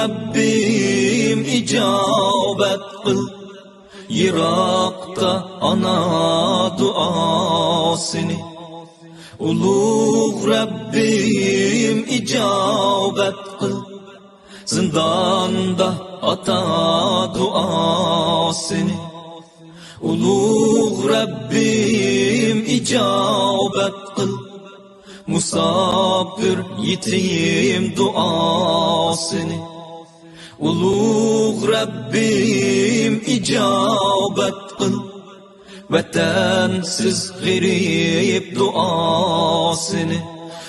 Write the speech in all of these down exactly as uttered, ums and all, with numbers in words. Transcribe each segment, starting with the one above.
رەببىم ئىجابەت قىل، يىراقتا ئانا دۇئاسىنى. ئۇلۇغ رەببىم ئىجابەت قىل، زىنداندا ئاتا دۇئاسىنى. ئۇلۇغ رەببىم ئىجابەت قىل، مۇساپىر يېتىم دۇئاسىنى. ئۇلۇغ رەببىم ئىجابەت قىل، ۋەتەنسىز غېرىب دۇئاسىنى.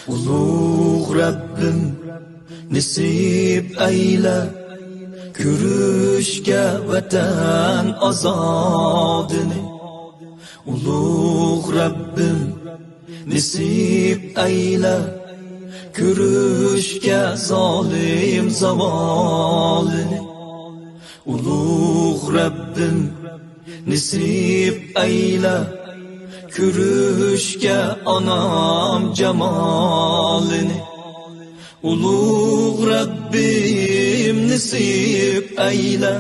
ئۇلۇغ رەببىم نېسىپ ئەيلە، كۆرۈشكە ۋەتەن ئازادىنى. ئۇلۇغ رەببىم نېسىپ ئەيلە، كۆرۈشكە زالىم زاۋالىنى. ئۇلۇغ رەببىم نېسىپ ئەيلە، كۆرۈشكە ئانام جامالىنى. ئۇلۇغ رەببىم نېسىپ ئەيلە،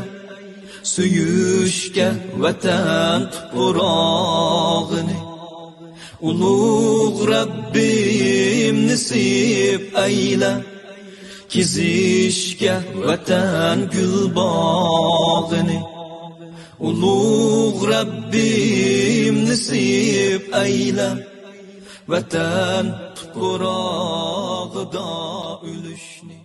سۆيۈشكە ۋەتەن تۇپراغىنى. ئۇلۇغ رەببىم نېسىپ ئەيلە، كېزىشكە ۋەتەن گۈل باغىنى. ئۇلۇغ رەببىم نېسىپ ئەيلە، ۋەتەن تۇپراغىدا ئۆلۈشنى.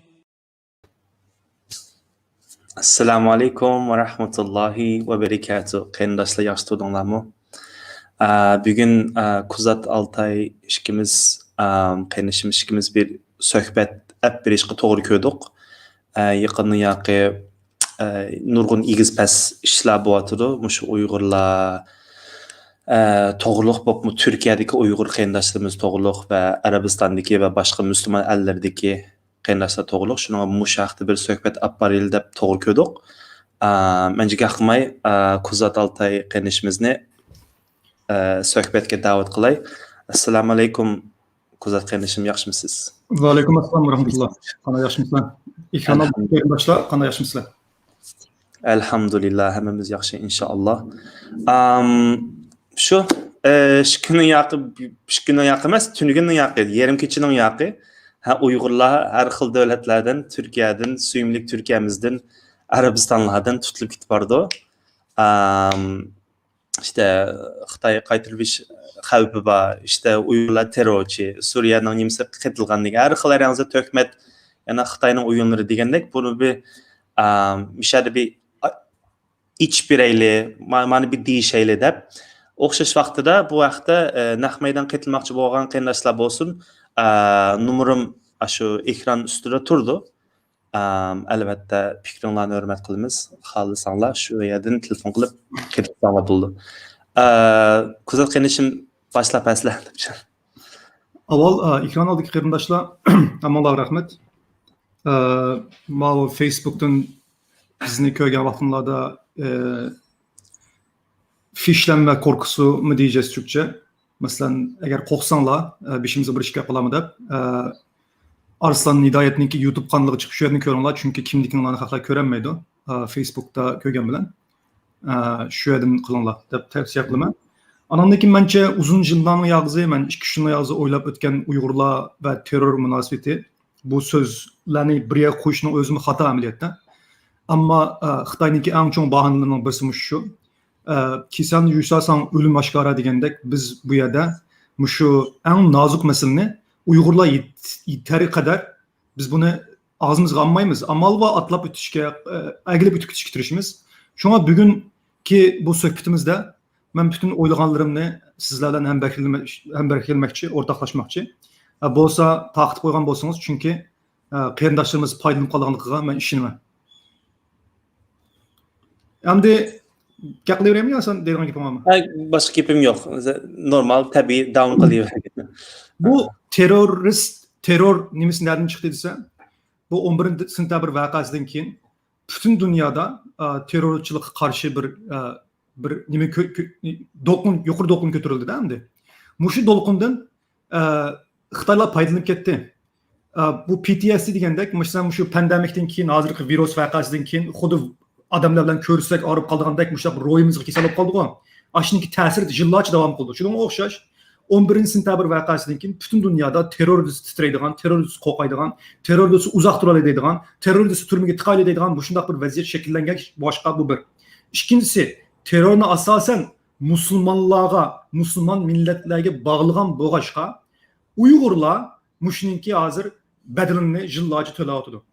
ئەسسالامۇ ئەلەيكۇم ۋە رەھمەتۇللاھى ۋە بەرىكاتۇھ. قېرىنداشلار، ياخشى تۇردۇڭلارمۇ؟ ئە، بۈگۈن، ئە، كۇزات ئالتاي ئىككىمىز، ئە، قېرىندىشىمىز ئىككىمىز بىر سۆھبەت ئەپ بېرىشقا توغرا كۆردۇق. ئە، يېقىندىن ياقى، ئە، نۇرغۇن ئېگىز پەس ئىشلار بولۇۋاتىدۇ. مۇشۇ ئۇيغۇرلار، ئە، توغرۇلۇق بولۇپمۇ تۈركىيەدىكى ئۇيغۇر قېرىنداشلىرىمىز توغرۇلۇق ۋە ئەرەبىستاندىكى ۋە باشقا مۇسۇلمان ئەللىرىدىكى قېرىنداشلار توغرۇلۇق، شۇنىڭغا مۇشۇ ھەقتە بىر سۆھبەت ئاپ بارايلى دەپ توغرا كۆردۇق. ئا، مەن جىق ھەقماي، ئا، كۇزات ئالتاي قېرىندىشىمىزنى، ئا، سۆھبەتكە دەۋەت قىلاي. ئەسسالامۇ ئەلەيكۇم، كۇزات قېرىندىشىم، ياخشىمۇسىز؟ ۋەئەلەيكۇم ئەسسالام ۋە رەھمەتۇللا. قانداق، ياخشىمۇسىلەر؟ ئىكرام ئەلھەمدۇلىللا. قېرىنداشلار، قانداق، ياخشىمۇسىلەر؟ ئەلھەمدۇلىللا، ھەممىمىز ياخشى، ئىنشائاللا. ئام، شۇ، ئە، شۇ كۈننىڭ ياقى، شۇ كۈننىڭ ياقى ئەمەس، تۈنۈگۈننىڭ ياقى، يېرىم كېچىنىڭ ياقى. ھە، ئۇيغۇرلار ھەر خىل دۆلەتلەردىن، تۈركىيەدىن، سۆيۈملۈك تۈركىيەمىزدىن، ئەرەبىستانلاردىن تۇتۇلۇپ كېتىپ بارىدۇ. ئام، ئىشتە خىتاي قايتۇرۇۋېلىش خەۋپى بار، ئىشتە ئۇيغۇرلار تېررورچى، سۈرىيەنىڭ نېمىسى قېتىلغان دېگەن ھەر خىل ھەر ياڭزا تۆھمەت، يەنە خىتاينىڭ ئويۇنلىرى دېگەندەك، بۇنى بىر، ئا، مۇشۇ يەردە بىر، ئا، ئېچىپ بېرەيلى، ما-، مانا بىر دېيىشەيلى دەپ، ئوخشاش ۋاقتىدا بۇ ھەقتە، ئە، نەق مەيدان قېتىلماقچى بولغان قېرىنداشلار بولسۇن، ئە، نومۇرۇم ئاشۇ ئېكران ئۈستىدە تۇرىدۇ. ئام، ئەلۋەتتە، پىكرىڭلارنى ھۆرمەت قىلىمىز. خالىساڭلار، شۇ يەردىن تېلېفون قىلىپ قېتىشساڭلار بولىدۇ. ئا، كۇزات قېرىندىشىم، باشلاپ بەرسىلە. ئاۋۋال، ئا، ئېكران ئالدىدىكى قېرىنداشلار، ھەممىڭلارغا رەھمەت. ئا، ماۋۇ فېيسبۇكتىن بىزنى كۆرگەن ۋاقتىڭلاردا، ئا، فىشلەنمە كوركۇسىمۇ دېيىشەس تۈركچە. مەسىلەن، ئەگەر قورقساڭلار، ئە، بېشىمىزغا بىر ئىش كەپ قالامدۇ دەپ، ئە، ئارسلان ھىدايەتنىڭكى يۇتۇب قانىلىغا چىقىپ، شۇ يەردىن كۆرۈڭلار، چۈنكى كىملىكىڭلارنى خەقلەر كۆرەلمەيدۇ. ئە، فېيسبۇكتا كۆرگەن بىلەن، ئە، شۇ يەردىن قىلىڭلار دەپ تەۋسىيە قىلىمەن. ئاناندىن كېيىن مەنچە ئۇزۇن يىللارنىڭ ياغزى، مەن ئىككى ئۈچ يىلنىڭ ياغزى ئويلاپ ئۆتكەن ئۇيغۇرلار ۋە تېررور مۇناسىۋىتى، بۇ سۆزلەرنى بىر يەرگە قويۇشنىڭ ئۆزىمۇ خاتا ئەمەلىيەتتە. ئەمما، ئە، خىتاينىڭكى ئەڭ چوڭ باھانىلىرىنىڭ بىرسى مۇشۇ شۇ. ئە، كېسەلنى يۇيساساڭ ئۆلۈم ئاشكارا دېگەندەك، بىز بۇ يەردە مۇشۇ ئەڭ نازۇك مەسىلىنى ئۇيغۇرلار يېت-، يېتەرگە قەدەر بىز بۇنى ئاغزىمىزغا ئالمايمىز. ئامال بار ئاتلاپ ئۆتۈشكە، ئە، ئەگىلىپ ئۆتۈپ كېتىشكە تىرىشىمىز. شۇڭا بۈگۈنكى بۇ سۆھبىتىمىزدە مەن پۈتۈن ئويلىغانلىرىمنى سىزلەر بىلەن ھەمبەھرىلىمە-، ھەمبەھرىلىمەكچى، ئورتاقلاشماقچى. ئە، بولسا تارقىتىپ قويغان بولسىڭىز، چۈنكى، ئە، قېرىنداشلىرىمىز پايدىلىنىپ قالىدىغانلىقىغا مەن ئىشىنىمەن. ئەمدى گەپ قىلىۋېرەيمۇ يا سەن دەيدىغان گېپىڭ بارمۇ؟ ھە، باشقا گېپىم يوق. نورمال، تەبىئىي داۋام قىلىۋەرگىن. بۇ تېررورىست، تېررور نېمىسى نەدىن چىقتى دېسە، بۇ ئون بىرىنچى سېنتەبىر ۋەقەسىدىن كېيىن پۈتۈن دۇنيادا، ئا، تېررورچىلىققا قارشى بىر، ئا، بىر نېمە كۆ-، كۆ-، دولقۇن، يۇقىرى دولقۇن كۆتۈرۈلدى-دە ئەمدى. مۇشۇ دولقۇندىن، ئە، خىتايلار پايدىلىنىپ كەتتى. ئە، بۇ پى تى ئېس دى دېگەندەك، مەسىلەن، مۇشۇ پاندېمىكتىن كېيىن، ھازىرقى ۋىرۇس ۋەقەسىدىن كېيىن خۇددى ئادەملەر بىلەن كۆرۈشسەك ئاغرىپ قالىدىغاندەك مۇشۇنداق روھىمىزغا كېسەل بولۇپ قالدىغۇ. ئاشۇنىڭكى تەسىرى يىللارچە داۋام قىلىدۇ. شۇنىڭغا ئوخشاش، ئون بىرىنچى سېنتەبىر ۋەقەسىدىن كېيىن پۈتۈن دۇنيادا تېررور دېسە تىترەيدىغان، تېررور دېسە قورقايدىغان، تېررور دېسە ئۇزاق تۇرالاي دەيدىغان، تېررور دېسە تۈرمىگە تىقايلى دەيدىغان مۇشۇنداق بىر ۋەزىيەت شەكىللەنگەن بولۇشقا بۇ بىر. ئىككىنچىسى، تېررورنى ئاساسەن مۇسۇلمانلارغا، مۇسۇلمان مىللەتلەرگە باغلىغان بولغاچقا، ئۇيغۇرلار مۇشۇنىڭكى ھازىر بەدىلىنى يىللارچە تۆلەۋاتىدۇ.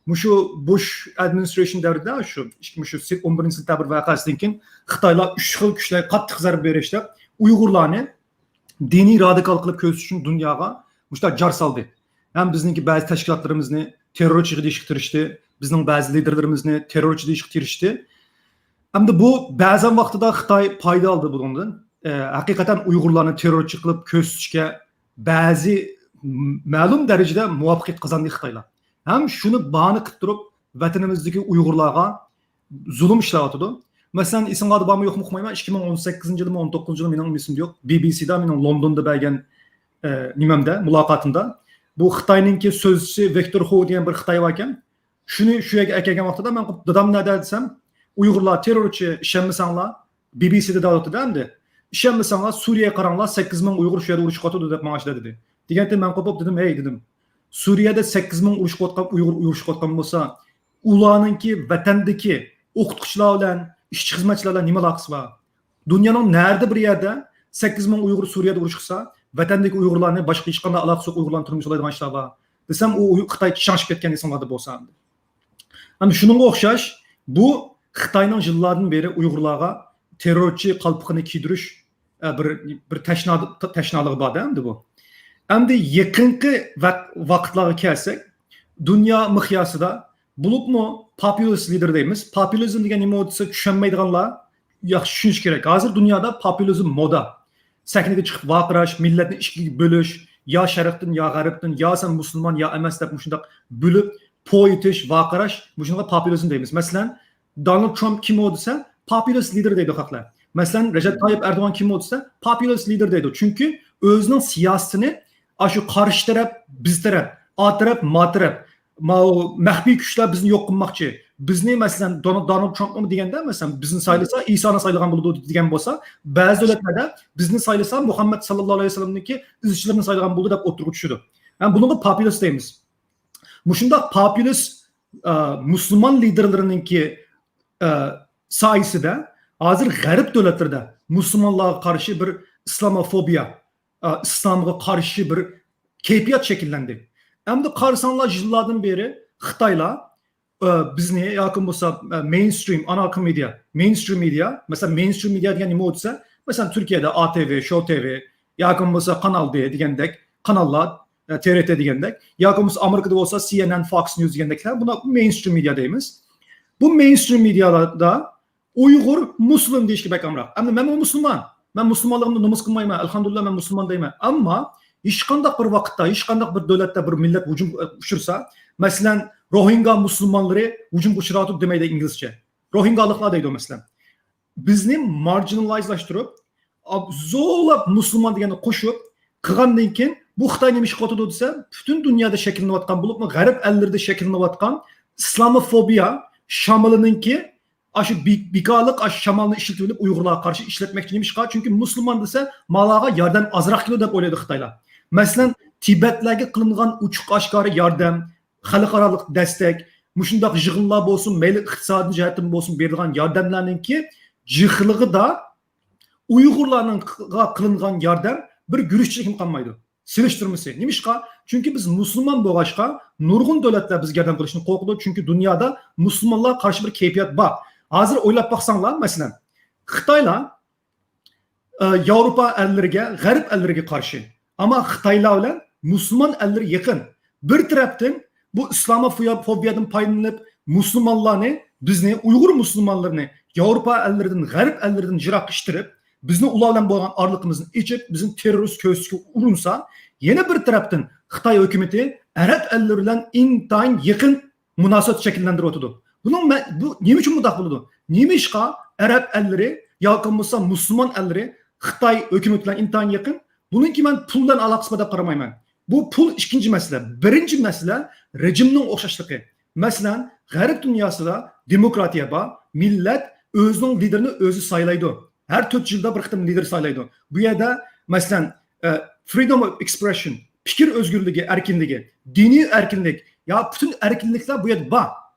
مۇشۇ بۇش ئادمىنىسترېيشن دەۋرىدە، شۇ، مۇشۇ سى-، ئون بىرىنچى سېنتەبىر ۋەقەسىدىن كېيىن خىتايلار ئۈچ خىل كۈچلەرگە قاتتىق زەربە بېرىشتە ئۇيغۇرلارنى دىنىي رادىكال قىلىپ كۆرسىتىش ئۈچۈن دۇنياغا مۇشۇنداق جار سالدى. ھەم بىزنىڭكى بەزى تەشكىلاتلىرىمىزنى تېررورچى دېيىشكە تىرىشتى، بىزنىڭ بەزى لىدېرلىرىمىزنى تېررورچى دېيىشكە تىرىشتى. ئەمدى بۇ بەزەن ۋاقتىدا خىتاي پايدا ئالدى بۇنىڭدىن. ئە، ھەقىقەتەن ئۇيغۇرلارنى تېررورچى قىلىپ كۆرسىتىشكە بەزى م-، مەلۇم دەرىجىدە مۇۋەپپەقىيەت قازاندى خىتايلار. ھەم شۇنى باھانە قىلىپ تۇرۇپ، ۋەتىنىمىزدىكى ئۇيغۇرلارغا زۇلۇم ئىشلەۋاتىدۇ. مەسىلەن، ئېسىڭلاردا بارمۇ يوقمۇ ئۇقمايمەن، ئىككى مىڭ ئون سەككىزىنچى يىلمۇ، ئون توققۇزىنچى يىلمۇ، مېنىڭ ئېسىمدە يوق. بى بى سىدا مېنىڭ لوندوندا بەرگەن، ئە، نېمەمدە، مۇلاقاتىمدا. بۇ خىتاينىڭكى سۆزچىسى ۋىكتور خو دېگەن بىر خىتاي باركەن. شۇنى شۇ يەرگە ئەكەلگەن ۋاقتىدا مەن قوپۇپ، دادام نەدە دېسەم، ئۇيغۇرلار تېررورچى، ئىشەنمىسەڭلار، بى بى سىدا دەۋاتىدۇ ئەمدى. ئىشەنمىسەڭلار، سۈرىيەگە قاراڭلار، سەككىز مىڭ ئۇيغۇر شۇ يەردە ئۇرۇشۇپ قاتىدۇ دەپ ماڭا شۇنداق دېدى. دېگەنتىم مەن قوپۇپ دېدىم، ھەي دېدىم، سۈرىيەدە سەككىز مىڭ ئۇرۇشۇپ قاتقان ئۇيغۇر ئۇرۇشۇپ قاتقان بولسا، ئۇلارنىڭكى ۋەتەندىكى ئوقۇتقۇچىلار بىلەن، ئىشچى خىزمەتچىلەر بىلەن نېمە ئالاقىسى بار؟ دۇنيانىڭ نەرىدە بىر يەردە سەككىز مىڭ ئۇيغۇر سۈرىيەدە ئۇرۇش قىلسا، ۋەتەندىكى ئۇيغۇرلارنى، باشقا ھېچقانداق ئالاقىسى يوق ئۇيغۇرلارنى تۈرمىگە سولايدىغان ئىشلار بار دېسەم، ئۇ ئۇي-، خىتاي چىشاڭشىپ كەتكەن ئېسىڭلاردا بولسا ئەمدى. ئەمدى شۇنىڭغا ئوخشاش، بۇ خىتاينىڭ يىللاردىن بېرى ئۇيغۇرلارغا تېررورچى قالپىقىنى كىيدۈرۈش، ئە، بىر، بىر تەشنا-، تەشنالىقى بار-دە ئەمدى بۇ. ئەمدى يېقىنقى ۋاق-، ۋاقىتلارغا كەلسەك، دۇنيا مىقياسىدا بولۇپمۇ پوپۇلىست لىدېر دەيمىز. پوپۇلىزم دېگەن نېمە دېسە، چۈشەنمەيدىغانلار ياخشى چۈشىنىشى كېرەك. ھازىر دۇنيادا پوپۇلىزم مودا. سەھنىگە چىقىپ ۋارقىراش، مىللەتنى ئىككىگە بۆلۈش، يا شەرقتىن، يا غەربتىن، يا سەن مۇسۇلمان، يا ئەمەس دەپ مۇشۇنداق بۆلۈپ، پو ئېتىش، ۋارقىراش، مۇشۇنىڭغا پوپۇلىزم دەيمىز. مەسىلەن، دونالد ترامپ كىمۇ دېسە، پوپۇلىست لىدېر دەيدۇ خەقلەر. مەسىلەن، رەجەپ تايىپ ئەردوغان كىمۇ دېسە، پوپۇلىست لىدېر دەيدۇ. چۈنكى ئۆزىنىڭ سىياسىتىنى ئاشۇ قارشى تەرەپ، بىز تەرەپ، ئا تەرەپ، ما تەرەپ، ماۋۇ مەخپىي كۈچلەر بىزنى يوق قىلماقچى. بىزنى، مەسىلەن، دونالد، دونالد ترامپمۇ دېگەندە، مەسىلەن، بىزنى سايلىسا، ئىسانى سايلىغان بولىدۇ دېگەن بولسا، بەزى دۆلەتلەردە بىزنى سايلىسا، مۇھەممەد ساللاللاھۇ ئەلەيھى ۋەسەللەمنىڭكى ئىزچىلىرىنى سايلىغان بولىدۇ دەپ ئوتتۇرىغا چۈشىدۇ. ھەم بۇنىڭغا پوپۇلىست دەيمىز. مۇشۇنداق پوپۇلىست، ئە، مۇسۇلمان لىدېرلىرىنىڭكى، ئە، سايىسىدە ھازىر غەرب دۆلەتلىرىدە مۇسۇلمانلارغا قارشى بىر ئىسلاموفوبىيە، ئە، ئىسلامغا قارشى بىر كەيپىيات شەكىللەندى. ئەمدى قارىساڭلار، يىللاردىن بېرى خىتايلار، ئە، بىزنى ياكى بولمىسا، ئە، مەينسترىم، ئاناركو مېدىيا، مەينسترىم مېدىيا، مەسىلەن، مەينسترىم مېدىيا دېگەن نېمە دېسە، مەسىلەن، تۈركىيەدە ئا تې ۋې، شو تې ۋې، ياكى بولمىسا قانال دې دېگەندەك قاناللار، ئە، تې رې تې دېگەندەك، ياكى بولمىسا ئامېرىكىدا بولسا سى ئېن ئېن، فوكس نيۇز دېگەندەكلەر، بۇنى مەينسترىم مېدىيا دەيمىز. بۇ مەينسترىم مېدىيالاردا ئۇيغۇر، مۇسلىم دېيىشكە بەك ئامراق. ئەمدى مەنمۇ مۇسۇلمان. مەن مۇسۇلمانلىقىمدا نومۇس قىلمايمەن. ئەلھەمدۇلىللا، مەن مۇسۇلمان دەيمەن. ئەمما ھېچقانداق بىر ۋاقىتتا، ھېچقانداق بىر دۆلەتتە بىر مىللەت ھۇجۇمغا ئۇچرىسا، مەسىلەن، روھىنگا مۇسۇلمانلىرى ھۇجۇمغا ئۇچراۋاتىدۇ دېمەيدۇ ئىنگلىزچە. روھىنگالىقلار دەيدۇ، مەسىلەن. بىزنى مارجىنالايزلاشتۇرۇپ، ئاب-، زورلاپ مۇسۇلمان دېگەننى قوشۇپ قىلغاندىن كېيىن، بۇ خىتاي نېمە ئىش قىلىۋاتىدۇ دېسە، پۈتۈن دۇنيادا شەكىللىنىۋاتقان، بولۇپمۇ غەرب ئەللىرىدە شەكىللىنىۋاتقان ئىسلاموفوبىيە شامىلىنىڭكى ئاشۇ بى-، بىكارلىق، ئاشۇ شامالنى ئىشلىتىۋېلىپ ئۇيغۇرلارغا قارشى ئىشلەتمەكچى. نېمىشقا؟ چۈنكى مۇسۇلمان دېسە، مالاغا ياردەم ئازراق كېلىدۇ دەپ ئويلايدۇ خىتايلار. مەسىلەن، تىبەتلەرگە قىلىنغان ئوچۇق ئاشكارا ياردەم، خەلقئارالىق دەستەك، مۇشۇنداق يىغىنلار بولسۇن، مەيلى ئىقتىسادىي جەھەتتىن بولسۇن، بېرىدىغان ياردەملەرنىڭكى جىقلىقىدا ئۇيغۇرلارنىڭغا قىلىنغان ياردەم بىر گۈرۈچچىلىكمۇ قالمايدۇ. سېلىشتۇرمىسى. نېمىشقا؟ چۈنكى بىز مۇسۇلمان بولغاچقا، نۇرغۇن دۆلەتلەر بىزگە ياردەم قىلىشتىن قورقىدۇ. چۈنكى دۇنيادا مۇسۇلمانلارغا قارشى بىر كەيپىيات بار. ھازىر ئويلاپ باقساڭلار، مەسىلەن، خىتايلار، ئە، ياۋروپا ئەللىرىگە، غەرب ئەللىرىگە قارشى. ئەمما خىتايلار بىلەن مۇسۇلمان ئەللىرى يېقىن. بىر تەرەپتىن بۇ ئىسلاموفوبىيەدىن پايدىلىنىپ، مۇسۇلمانلارنى، بىزنى، ئۇيغۇر مۇسۇلمانلىرىنى ياۋروپا ئەللىرىدىن، غەرب ئەللىرىدىن يىراق ئىتتىرىپ، بىزنى ئۇلار بىلەن بولغان ئارىلىقىمىزنى ئېچىپ، بىزنى تېررورىست كۆرسىتىشكە ئۇرۇنسا، يەنە بىر تەرەپتىن خىتاي ھۆكۈمىتى ئەرەب ئەللىرى بىلەن ئىنتايىن يېقىن مۇناسىۋەت شەكىللەندۈرۈۋاتىدۇ. بۇنىڭ مە-، بۇ نېمە ئۈچۈن مۇنداق بولىدۇ؟ نېمىشقا ئەرەب ئەللىرى ياكى بولمىسا مۇسۇلمان ئەللىرى خىتاي ھۆكۈمىتى بىلەن ئىنتايىن يېقىن؟ بۇنىڭكى مەن پۇل بىلەن ئالاقىسى بار دەپ قارىمايمەن. بۇ پۇل ئىككىنچى مەسىلە. بىرىنچى مەسىلە رېجىمنىڭ ئوخشاشلىقى. مەسىلەن، غەرب دۇنياسىدا دېموكراتىيە بار، مىللەت ئۆزىنىڭ لىدېرىنى ئۆزى سايلايدۇ. ھەر تۆت يىلدا بىر قېتىم لىدېر سايلايدۇ. بۇ يەردە، مەسىلەن، ئە، freedom of expression، پىكىر ئۆزگۈرلۈكى، ئەركىنلىكى، دىنىي ئەركىنلىك، يا پۈتۈن ئەركىنلىكلەر بۇ يەردە بار،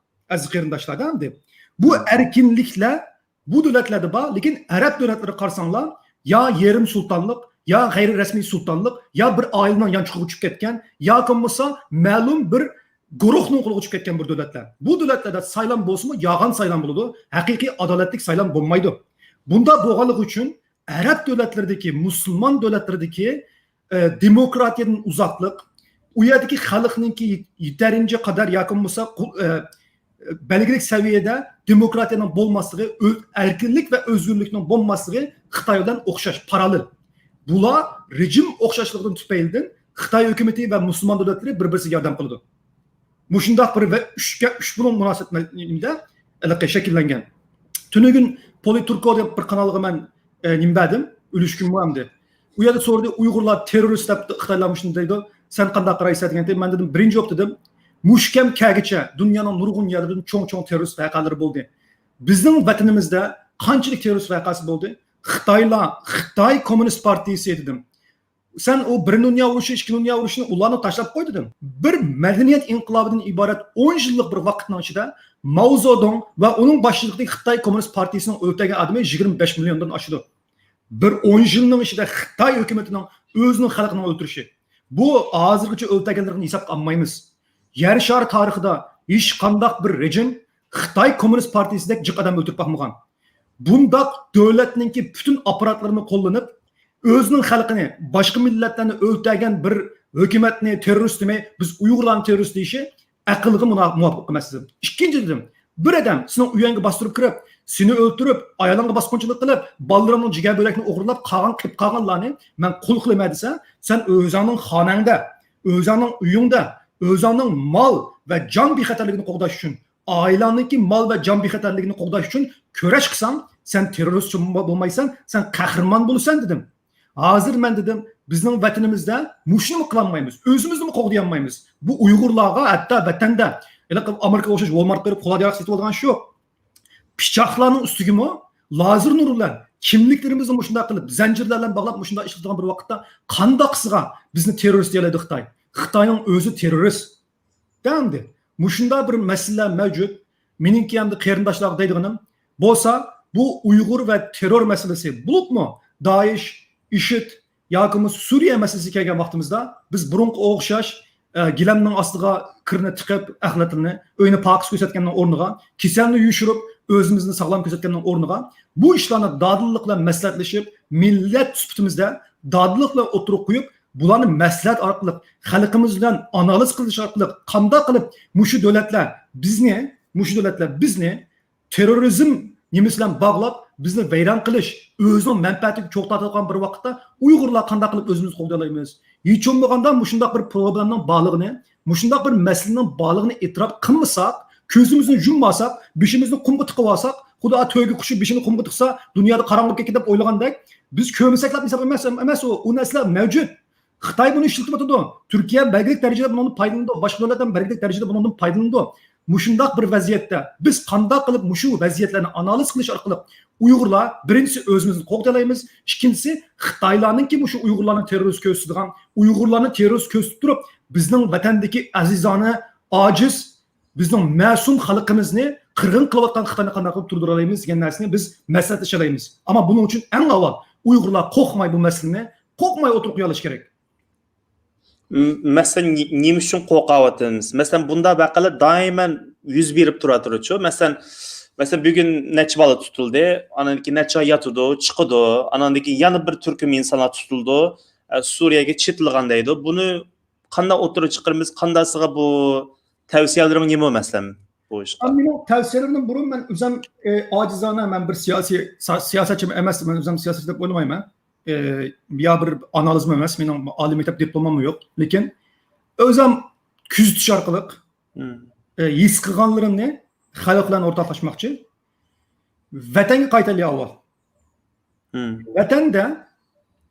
ئەزىز قېرىنداشلار، ئەمدى. بۇ ئەركىنلىكلەر بۇ دۆلەتلەردە بار، لېكىن ئەرەب دۆلەتلىرىگە قارىساڭلار، يا يېرىم سۇلتانلىق، يا غەيرىي رەسمىي سۇلتانلىق، يا بىر ئائىلىنىڭ يانچۇقىغا چۈشۈپ كەتكەن، ياكى بولمىسا مەلۇم بىر گۇرۇھنىڭ قولىغا چۈشۈپ كەتكەن بىر دۆلەتلەر. بۇ دۆلەتلەردە سايلام بولسىمۇ، يالغان سايلام بولىدۇ، ھەقىقىي ئادالەتلىك سايلام بولمايدۇ. بۇنداق بولغانلىقى ئۈچۈن ئەرەب دۆلەتلىرىدىكى، مۇسۇلمان دۆلەتلىرىدىكى، ئە، دېموكراتىيەدىن ئۇزاقلىق، ئۇ يەردىكى خەلقنىڭكى يېتەرىنچە قەدەر ياكى بولمىسا قۇ-، ئە، بەلگىلىك سەۋىيەدە دېموكراتىيەنىڭ بولماسلىقى، ئۆ-، ئەركىنلىك ۋە ئۆزگۈرلۈكنىڭ بولماسلىقى خىتاي بىلەن ئوخشاش، پاراللېل. بۇلار رېجىم ئوخشاشلىقىدىن تۈپەيلىدىن خىتاي ھۆكۈمىتى ۋە مۇسۇلمان دۆلەتلىرى بىر-بىرسىگە ياردەم قىلىدۇ. مۇشۇنداق بىر ۋە ئۈچكە، ئۈچ بۇلۇڭ مۇناسىۋەت نېمىدە ھېلىقى شەكىللەنگەن. تۈنۈگۈن پولىترۇكو دەپ بىر قانالغا مەن، ئە، نېمە بەردىم، ئۈلۈشكۈنمۇ ئەمدى. ئۇ يەردە سورىدى، ئۇيغۇرلار تېررورىست دەپ خىتايلار مۇشۇنى دەيدۇ، سەن قانداق قارايسەن دېگەندە، مەن دېدىم، بىرىنچى بولۇپ دېدىم، مۇشۇ كەم كەلگۈچە دۇنيانىڭ نۇرغۇن يەرلىرىدىن چوڭ-چوڭ تېررورىست ۋەقەلىرى بولدى. بىزنىڭ ۋەتىنىمىزدە قانچىلىك تېررورىست ۋەقەسى بولدى؟ خىتايلار، خىتاي كوممۇنىست پارتىيىسى دېدىم. سەن ئۇ بىر دۇنيا ئۇرۇشى، ئىككى دۇنيا ئۇرۇشىنى ئۇلارنى تاشلاپ قوي دېدىم. بىر مەدەنىيەت ئىنقىلابىدىن ئىبارەت ئون يىللىق بىر ۋاقىتنىڭ ئىچىدە ماۋزېدۇڭ ۋە ئۇنىڭ باشچىلىقىدىكى خىتاي كوممۇنىست پارتىيىسىنىڭ ئۆلتۈرگەن ئادىمى يىگىرمە بەش مىليوندىن ئاشىدۇ. بىر ئون يىلنىڭ ئىچىدە خىتاي ھۆكۈمىتىنىڭ ئۆزىنىڭ خەلقىنىڭ ئۆلتۈرۈشى. بۇ ھازىرغىچە ئۆلتۈرگەنلىرىنى ھېسابقا ئالمايمىز. يەر شارى تارىخىدا ھېچقانداق بىر رېجىم خىتاي كوممۇنىست پارتىيىسىدەك جىق ئادەم ئۆلتۈرۈپ باقمىغان. بۇنداق دۆلەتنىڭكى پۈتۈن ئاپپاراتلىرىنى قوللىنىپ، ئۆزىنىڭ خەلقىنى باشقا مىللەتلەرنى ئۆلتۈرگەن بىر ھۆكۈمەتنى تېررورىست دېمەي، بىز ئۇيغۇرلارنى تېررورىست دېيىشى ئەقىلگە مۇنا-، مۇۋاپىق ئەمەس دېدىم. ئىككىنچى دېدىم، بىر ئادەم سېنىڭ ئۆيۈڭگە باستۇرۇپ كىرىپ، سېنى ئۆلتۈرۈپ، ئايالىڭغا باسقۇنچىلىق قىلىپ، بالىلىرىڭنىڭ جىگەر بۆلەكنى ئوغرىلاپ قالغان، قېلىپ قالغانلارنى مەن قۇل قىلىمەن دېسە، سەن ئۆزۈڭنىڭ خانەڭدە، ئۆزۈڭنىڭ ئۆيۈڭدە، ئۆزۈڭنىڭ مال ۋە جان بىخەتەرلىكىنى قوغداش ئۈچۈن، ئائىلەڭنىڭكى مال ۋە جان بىخەتەرلىكىنى قوغداش ئۈچۈن كۈرەش قىلساڭ، سەن تېررورىست بولمايسەن، سەن قەھرىمان بولىسەن دېدىم. ھازىر مەن دېدىم، بىزنىڭ ۋەتىنىمىزدە مۇشۇنىمۇ قىلالمايمىز، ئۆزىمىزنىمۇ قوغدىيالمايمىز. بۇ ئۇيغۇرلارغا ھەتتا ۋەتەندە، ھېلىقى ئامېرىكىغا ئوخشاش ۋولمارتقا بېرىپ قولادىياق سېتىۋالىدىغان ئىش يوق. پىچاقلارنىڭ ئۈستىگىمۇ لازېر نۇرى بىلەن كىملىكلىرىمىزنى مۇشۇنداق قىلىپ، زەنجىرلەر بىلەن باغلاپ مۇشۇنداق ئىشلىتىدىغان بىر ۋاقىتتا، قانداقسىغا بىزنى تېررورىست دېيەلەيدۇ خىتاي؟ خىتاينىڭ ئۆزى تېررورىست. دەمدى. مۇشۇنداق بىر مەسىلىلەر مەۋجۇت. مېنىڭكى ئەمدى قېرىنداشلارغا دەيدىغىنىم، بولسا بۇ ئۇيغۇر ۋە تېررور مەسىلىسى، بولۇپمۇ دائىش، ئىشىد ياكى بولمىسا سۈرىيە مەسىلىسىگە كەلگەن ۋاقتىمىزدا، بىز بۇرۇنقىغا ئوخشاش، ئە، گىلەمنىڭ ئاستىغا كىرنى تىقىپ، ئەخلەتنى، ئۆينى پاكىز كۆرسەتكەننىڭ ئورنىغا، كېسەلنى يوشۇرۇپ، ئۆزىمىزنى ساغلام كۆرسەتكەننىڭ ئورنىغا، بۇ ئىشلارنى دادىللىق بىلەن مەسلىھەتلىشىپ، مىللەت سۈپىتىمىزدە دادىللىق بىلەن ئوتتۇرىغا قويۇپ، بۇلارنى مەسلىھەت ئارقىلىق، خەلقىمىز بىلەن ئانالىز قىلىش ئارقىلىق، قانداق قىلىپ مۇشۇ دۆلەتلەر بىزنى، مۇشۇ دۆلەتلەر بىزنى تېررورىزم نېمىسى بىلەن باغلاپ، بىزنى ۋەيران قىلىش، ئۆزىنىڭ مەنپەئەتىگە چوغ تارتىۋاتقان بىر ۋاقىتتا ئۇيغۇرلار قانداق قىلىپ ئۆزىمىزنى قوغدىيالايمىز؟ ھېچ بولمىغاندا مۇشۇنداق بىر پروبلېمىنىڭ بارلىقىنى، مۇشۇنداق بىر مەسىلىنىڭ بارلىقىنى ئېتىراپ قىلمىساق، كۆزىمىزنى يۇممىساق، بېشىمىزنى قۇمغا تىقىۋالساق، خۇدا تۆگە قۇشى بېشىنى قۇمغا تىقسا، دۇنيادا قاراڭغۇلۇق كەتكەن دەپ ئويلىغاندەك، بىز كۆرمىسەكلا ھېساب ئەمەس، ئەمەس ئۇ، ئۇ نەرسىلەر مەۋجۇت. خىتاي بۇنى ئىشلىتىۋاتىدۇ. تۈركىيە بەلگىلىك دەرىجىدە بۇنىڭدىن پايدىلىنىدۇ. باشقا دۆلەتلەر بەلگىلىك دەرىجىدە بۇنىڭدىن پايدىلىنىدۇ. مۇشۇنداق بىر ۋەزىيەتتە بىز قانداق قىلىپ مۇشۇ ۋەزىيەتلەرنى ئانالىز قىلىش ئارقىلىق ئۇيغۇرلار بىرىنچىسى ئۆزىمىزنى قوغدىيالايمىز، ئىككىنچىسى خىتايلارنىڭكى مۇشۇ ئۇيغۇرلارنى تېررورىست كۆرسىتىدىغان، ئۇيغۇرلارنى تېررورىست كۆرسىتىپ تۇرۇپ، بىزنىڭ ۋەتەندىكى ئەزىزانە، ئاجىز، بىزنىڭ مەسۇم خەلقىمىزنى قىرغىن قىلىۋاتقان خىتاينى قانداق قىلىپ تۇردۇرالايمىز دېگەن نەرسىنى بىز مەسلىھەتلىشەلەيمىز. ئەمما بۇنىڭ ئۈچۈن ئەڭ ئاۋۋال ئۇيغۇرلار قورقماي بۇ مەسىلىنى، قورقماي ئوتتۇرىغا قويۇۋېلىش كېرەك. م-، مەسىلەن، نى-، نېمە ئۈچۈن قورقۇۋاتىمىز؟ مەسىلەن، بۇنداق ۋەقەلەر دائىمەن يۈز بېرىپ تۇرۇۋاتىدۇچۇ. مەسىلەن، مەسىلەن، بۈگۈن نەچچە بالا تۇتۇلدى، ئاندىن كېيىن نەچچە ئاي ياتىدۇ، چىقىدۇ، ئاندىن كېيىن يەنە بىر تۈركۈم ئىنسانلار تۇتۇلىدۇ، ئە، سۈرىيەگە چېتىلغان دەيدۇ. بۇنى قانداق ئوتتۇرىغا چىقىرىمىز؟ قانداقسىغا بۇ تەۋسىيەلىرىڭ نېمە، مەسىلەن، بۇ ئىشقا؟ مېنىڭ تەۋسىيەلىرىمدىن بۇرۇن مەن ئۆزۈم، ئە، ئاجىزانە، مەن بىر سىياسىي، سا-، سىياسەتچىمۇ ئەمەس، مەن ئۆزۈم سىياسەتچى دەپ ئويلىمايمەن. ئە، يا بىر ئانالىزمۇ ئەمەس، مېنىڭ ئالىي مەكتەپ دىپلوماممۇ يوق. لېكىن ئۆزۈم كۆزىتىش ئارقىلىق، مم. ئە، ھېس قىلغانلىرىمنى خەلق بىلەن ئورتاقلاشماقچى. ۋەتەنگە قايتايلى ئاۋۋال. مم. ۋەتەندە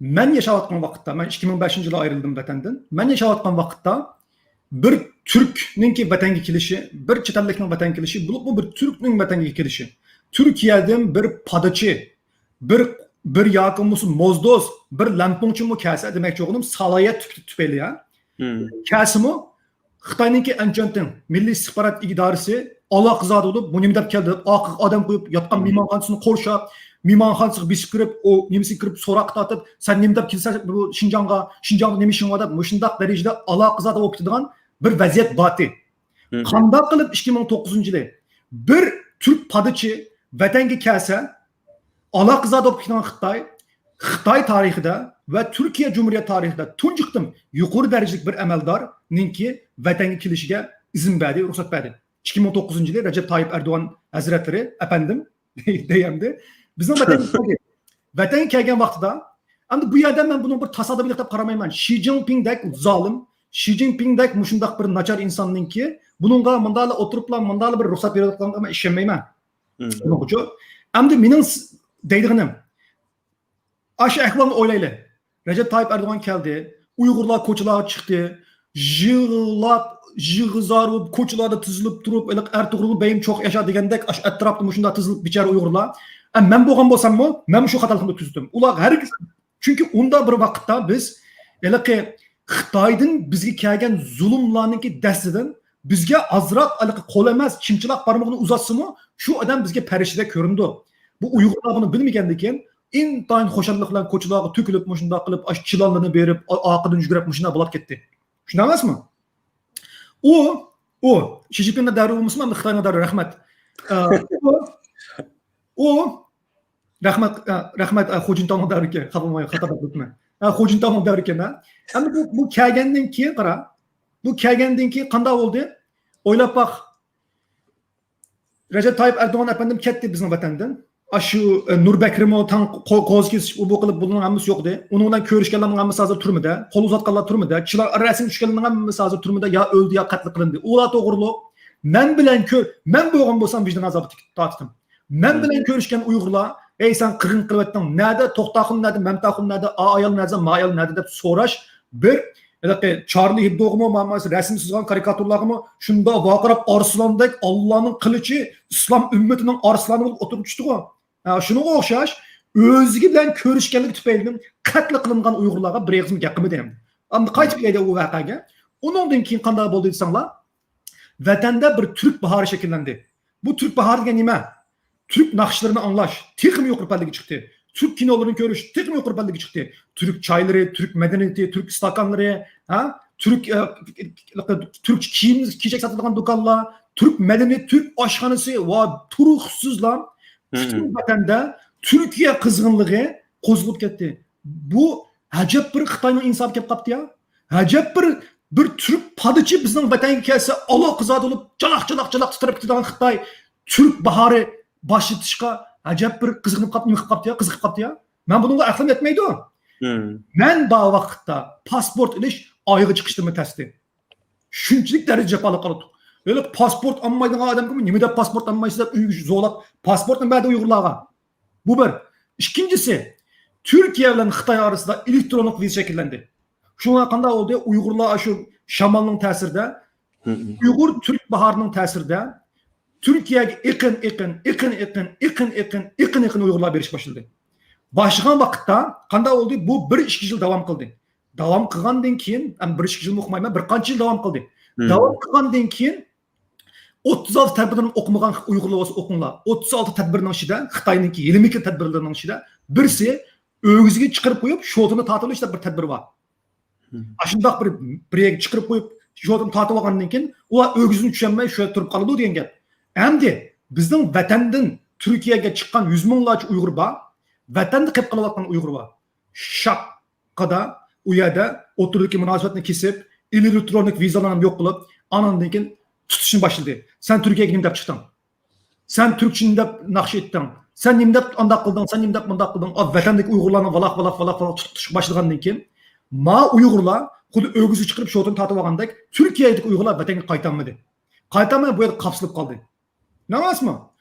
مەن ياشاۋاتقان ۋاقىتتا، مەن ئىككى مىڭ بەشىنچى يىلى ئايرىلدىم ۋەتەندىن. مەن ياشاۋاتقان ۋاقىتتا بىر تۈركنىڭكى ۋەتەنگە كېلىشى، بىر چەت ئەللىكنىڭ ۋەتەنگە كېلىشى، بولۇپمۇ بىر تۈركنىڭ ۋەتەنگە كېلىشى، تۈركىيەدىن بىر پادىچى، بىر، بىر ياكى بولمىسا موزدوز، بىر لەمپۇڭچىمۇ كەلسە دېمەكچى بولغىنىم سالاھىيەت تۈپ-، تۈپەيلى، ھە؟ مم. كەلسىمۇ، خىتاينىڭكى ئەنچۈەنتىڭ مىللىي ئىستىخبارات ئىدارىسى ئالاقىزادە بولۇپ، بۇ نېمە دەپ كەلدى دەپ، ئارقىغا ئادەم قويۇپ، ياتقان مېھمانخانىسىنى قورشاپ، مېھمانخانىسىغا بېسىپ كىرىپ، ئۇ نېمىسىگە كىرىپ، سوراققا تارتىپ، سەن نېمە دەپ كېلىسەن بۇ شىنجاڭغا، شىنجاڭدا نېمە ئىشىڭ بار دەپ، مۇشۇنداق دەرىجىدە ئالاقىزادە بولۇپ كېتىدىغان بىر ۋەزىيەت بارتى. مم. قانداق قىلىپ ئىككى مىڭ توققۇزىنچى يىلى بىر تۈرك پادىچى ۋەتەنگە كەلسە، ئالاقىزادە بولۇپ كېتىدىغان خىتاي، خىتاي تارىخىدا ۋە تۈركىيە جۇمھۇرىيەت تارىخىدا تۇنجى قېتىم يۇقىرى دەرىجىلىك بىر ئەمەلدارنىڭكى ۋەتەنگە كېلىشىگە ئىزىن بەردى، رۇخسەت بەردى. ئىككى مىڭ توققۇزىنچى يىلى رەجەپ تايىپ ئەردوغان ھەزرەتلىرى، ئەپەندىم، دەيەمدى. بىزنىڭ ۋەتەنگە كەلگەن، ۋەتەنگە كەلگەن ۋاقتىدا، ئەمدى بۇ يەردە مەن بۇنىڭ بىر تاسادىپىيلىق دەپ قارىمايمەن. شى جىنپىڭدەك زالىم، شى جىنپىڭدەك مۇشۇنداق بىر ناچار ئىنساننىڭكى بۇنىڭغا مۇنداقلا ئولتۇرۇپلا، مۇنداقلا بىر رۇخسەت بېرىۋاتقانلىقىغا مەن ئىشەنمەيمەن. مم. شۇنىڭغىچۇ، ئەمدى مېنىڭ س-، دەيدىغىنىم، ئاشۇ ئەھۋالنى ئويلايلى. رەجەپ تايىپ ئەردوغان كەلدى، ئۇيغۇرلار كوچىلارغا چىقتى، يىغلاپ، يىغا زار بولۇپ، كوچىلاردا تىزىلىپ تۇرۇپ، ھېلىقى ئەر توغرۇلۇق بەيىم چوق ياشا دېگەندەك، ئاشۇ ئەتراپتا مۇشۇنداق تىزىلىپ بىچارە ئۇيغۇرلار. ئە، مەن بولغان بولساممۇ، مەنمۇ شۇ خاتالىقنى تۈزىتىم. ئۇلار ھەرگىز، چۈنكى ئۇنداق بىر ۋاقىتتا بىز ھېلىقى خىتايدىن بىزگە كەلگەن زۇلۇملارنىڭكى دەستىدىن بىزگە ئازراق ھېلىقى قول ئەمەس، چىمچىلاق بارمىقىنى ئۇزاتسىمۇ، شۇ ئادەم بىزگە پەرىشتىدەك كۆرۈنىدۇ. بۇ ئۇيغۇرلار بۇنى بىلمىگەندىكىن، ئىنتايىن خۇشاللىق بىلەن كوچىلارغا تۆكۈلۈپ، مۇشۇنداق قىلىپ، ئاشۇ چىلانلىرىنى بېرىپ، ئا-، ئارقىدىن يۈگۈرۈپ، مۇشۇنداق بولۇپ كەتتى. شۇنداق ئەمەسمۇ؟ ئۇ، ئۇ، شى جىنپىڭنىڭ دەۋرى بولمىسىمۇ، ئەمدى خىتاينىڭ دەۋرى، رەھمەت. ئە، ئۇ، ئۇ، رەھمەت، ئە، رەھمەت، ئە، خۇجىنتاۋنىڭ دەۋرىكى، خاپا بولماي، خاتا دەپ قويۇپتىمەن. ئە، خۇجىنتاۋنىڭ دەۋرىكى، ھە. ئەمدى بۇ، بۇ كەلگەندىن كېيىن، قارا، بۇ كەلگەندىن كېيىن قانداق بولدى؟ ئويلاپ باق. رەجەپ تايىپ ئەردوغان ئەپەندىم كەتتى بىزنىڭ ۋەتەندىن. ئاشۇ، ئە، نۇر بەكرىمۇ تاڭ قو-، قوزا كېسىش، ئۇ بۇ قىلىپ، بۇنىڭ ھەممىسى يوق ئىدى. ئۇنىڭ بىلەن كۆرۈشكەنلەرنىڭ ھەممىسى ھازىر تۈرمىدە. قول ئۇزاتقانلار تۈرمىدە. چىلا رەسىمگە چۈشكەنلەرنىڭ ھەممىسى ھازىر تۈرمىدە. يا ئۆلدى، يا قەتل قىلىندى. ئۇلار توغرۇلۇق. مەن بىلەن كۆر-، مەن بولغان بولسام ۋىجدان ئازابى تارتتىم. مەن بىلەن كۆرۈشكەن ئۇيغۇرلار، ئەي، سەن قىرغىن قىلىۋەتتىڭ. نەدە توختاخۇن، نەدە مەمتاخۇن، نەدە ئا ئايال، نەدە ما ئايال، نەدە دەپ سوراش بىر ھېلىقى چارلى ھېبدوغىمۇ، مانا رەسىم سىزغان كارىكاتۇرلارغىمۇ شۇنداق ۋارقىراپ، ئارسلاندەك، ئاللانىڭ قىلىچى، ئىسلام ئۈممىتىنىڭ ئارسلانى بولۇپ ئولتۇرۇپ چىقتىغۇ. ھە، شۇنىڭغا ئوخشاش، ئۆزىگە بىلەن كۆرۈشكەنلىكى تۈپەيلىدىن قەتل قىلىنغان ئۇيغۇرلارغا بىر ئېغىزمۇ گەپ قىلمىدى ئەمدى. ئەمدى قايتىپ كېلەيلى ئۇ ۋەقەگە. ئۇنىڭدىن كېيىن قانداق بولدى دېسەڭلار، ۋەتەندە بىر تۈرك باھارى شەكىللەندى. بۇ تۈرك باھارى دېگەن نېمە؟ تۈرك ناخشىلىرىنى ئاڭلاش تېخىمۇ يۇقىرى پەللىگە چىقتى. تۈرك كىنولىرىنى كۆرۈش تېخىمۇ يۇقىرى پەللىگە چىقتى. تۈرك چايلىرى، تۈرك مەدەنىيىتى، تۈرك ئىستاكانلىرى، ھە؟ تۈرك، ئە، تۈرك كىيىم، كېچەك ساتىدىغان دۇكانلار، تۈرك مەدەنىيىتى، تۈرك ئاشخانىسى، ۋا، تۇرۇقسىزلا پۈتۈن ۋەتەندە تۈركىيە قىزغىنلىقى قوزغىلىپ كەتتى. بۇ ئەجەب بىر خىتاينىڭ ئىنسابى كەپ قاپتۇ يا. ئەجەب بىر، بىر تۈرك پادىچى بىزنىڭ ۋەتەنگە كەلسە، ئالاقىزادە بولۇپ، جالاق، جالاق، جالاق تىترەپ كېتىدىغان خىتاي تۈرك باھارى باشلىتىشقا ئەجەب بىر قىزىقىپ قاپتۇ، نېمە قىلىپ قاپتۇ يا، قىزىقىپ قاپتۇ يا. مەن بۇنىڭغا ئەقلىم يەتمەيدۇ. مەن بار ۋاقىتتا پاسپورت ئېلىش ئايغا چىقىشتىنمۇ تەستى. شۇنچىلىك دەرىجىدە جاپالىق قارىدۇق. ھېلى پاسپورت ئالمايدىغان ئادەمگىمۇ نېمە دەپ پاسپورت ئالمايسىز دەپ ئۆيگە زورلاپ پاسپورتنى بەردى ئۇيغۇرلارغا. بۇ بىر. ئىككىنچىسى، تۈركىيە بىلەن خىتاي ئارىسىدا ئېلېكترونلۇق ۋىزا شەكىللەندى. شۇڭا قانداق بولدى؟ ئۇيغۇرلار شۇ شامالنىڭ تەسىرىدە، ئۇيغۇر تۈرك باھارىنىڭ تەسىرىدە تۈركىيەگە ئېقىن، ئېقىن، ئېقىن، ئېقىن ئۇيغۇرلار بېرىشكە باشلىدى. باشلىغان ۋاقىتتا قانداق بولدى؟ بۇ بىر ئىككى يىل داۋام قىلدى. داۋام قىلغاندىن كېيىن، ئەمما بىر ئىككى يىلمۇ ئۇقمايمەن، بىر قانچە يىل داۋام قىلدى. داۋام قىلغاندىن كېيىن ئوتتۇز ئالتە تەدبىرنى ئوقۇمىغان ئۇيغۇرلار بولسا ئوقۇڭلار. ئوتتۇز ئالتە تەدبىرنىڭ ئىچىدە، خىتاينىڭكى ھېلىمىكى تەدبىرلىرىنىڭ ئىچىدە بىرسى ئۆگزىگە چىقىرىپ قويۇپ، شوتىنى تارتىۋېلىش دەپ بىر تەدبىر بار. ئاشۇنداق بىر، بىر يەرگە چىقىرىپ قويۇپ، شوتىنى تارتىۋالغاندىن كېيىن، ئۇلار ئۆگزىدىن چۈشەلمەي شۇ يەردە تۇرۇپ قالىدۇ دېگەن گەپ. ئەمدى بىزنىڭ ۋەتەندىن تۈركىيەگە چىققان يۈز مىڭلارچە ئۇيغۇر بار، ۋەتەندە قېلىپ قالىۋاتقان ئۇيغۇر بار. شاق قادا ئۇ يەردە ئوتتۇرىدىكى مۇناسىۋەتنى كېسىپ، ئېلېكترونلۇق ۋىزالارنى يوق قىلىپ، ئاناندىن كېيىن تۇتۇشنى باشلىدى. سەن تۈركىيەگە نېمە دەپ چىقتىڭ؟ سەن تۈركچە نېمە دەپ ناخشا ئېيتتىڭ؟ سەن نېمە دەپ ئانداق قىلدىڭ؟ سەن نېمە دەپ مۇنداق قىلدىڭ؟ ئا، ۋەتەندىكى ئۇيغۇرلارنى ۋالاق، ۋالاق، ۋالاق، ۋالاق تۇتۇپ، تۇتۇشقا باشلىغاندىن كېيىن، ما ئۇيغۇرلار خۇددى ئۆگزىگە چىقىرىپ شوتىنى تارتىۋالغاندەك، تۈركىيەدىكى ئۇيغۇرلار ۋەتەنگە قايتالمىدى. قايتالماي بۇ يەردە قاپسىلىپ قالدى. ئاڭلىدىڭىزمۇ؟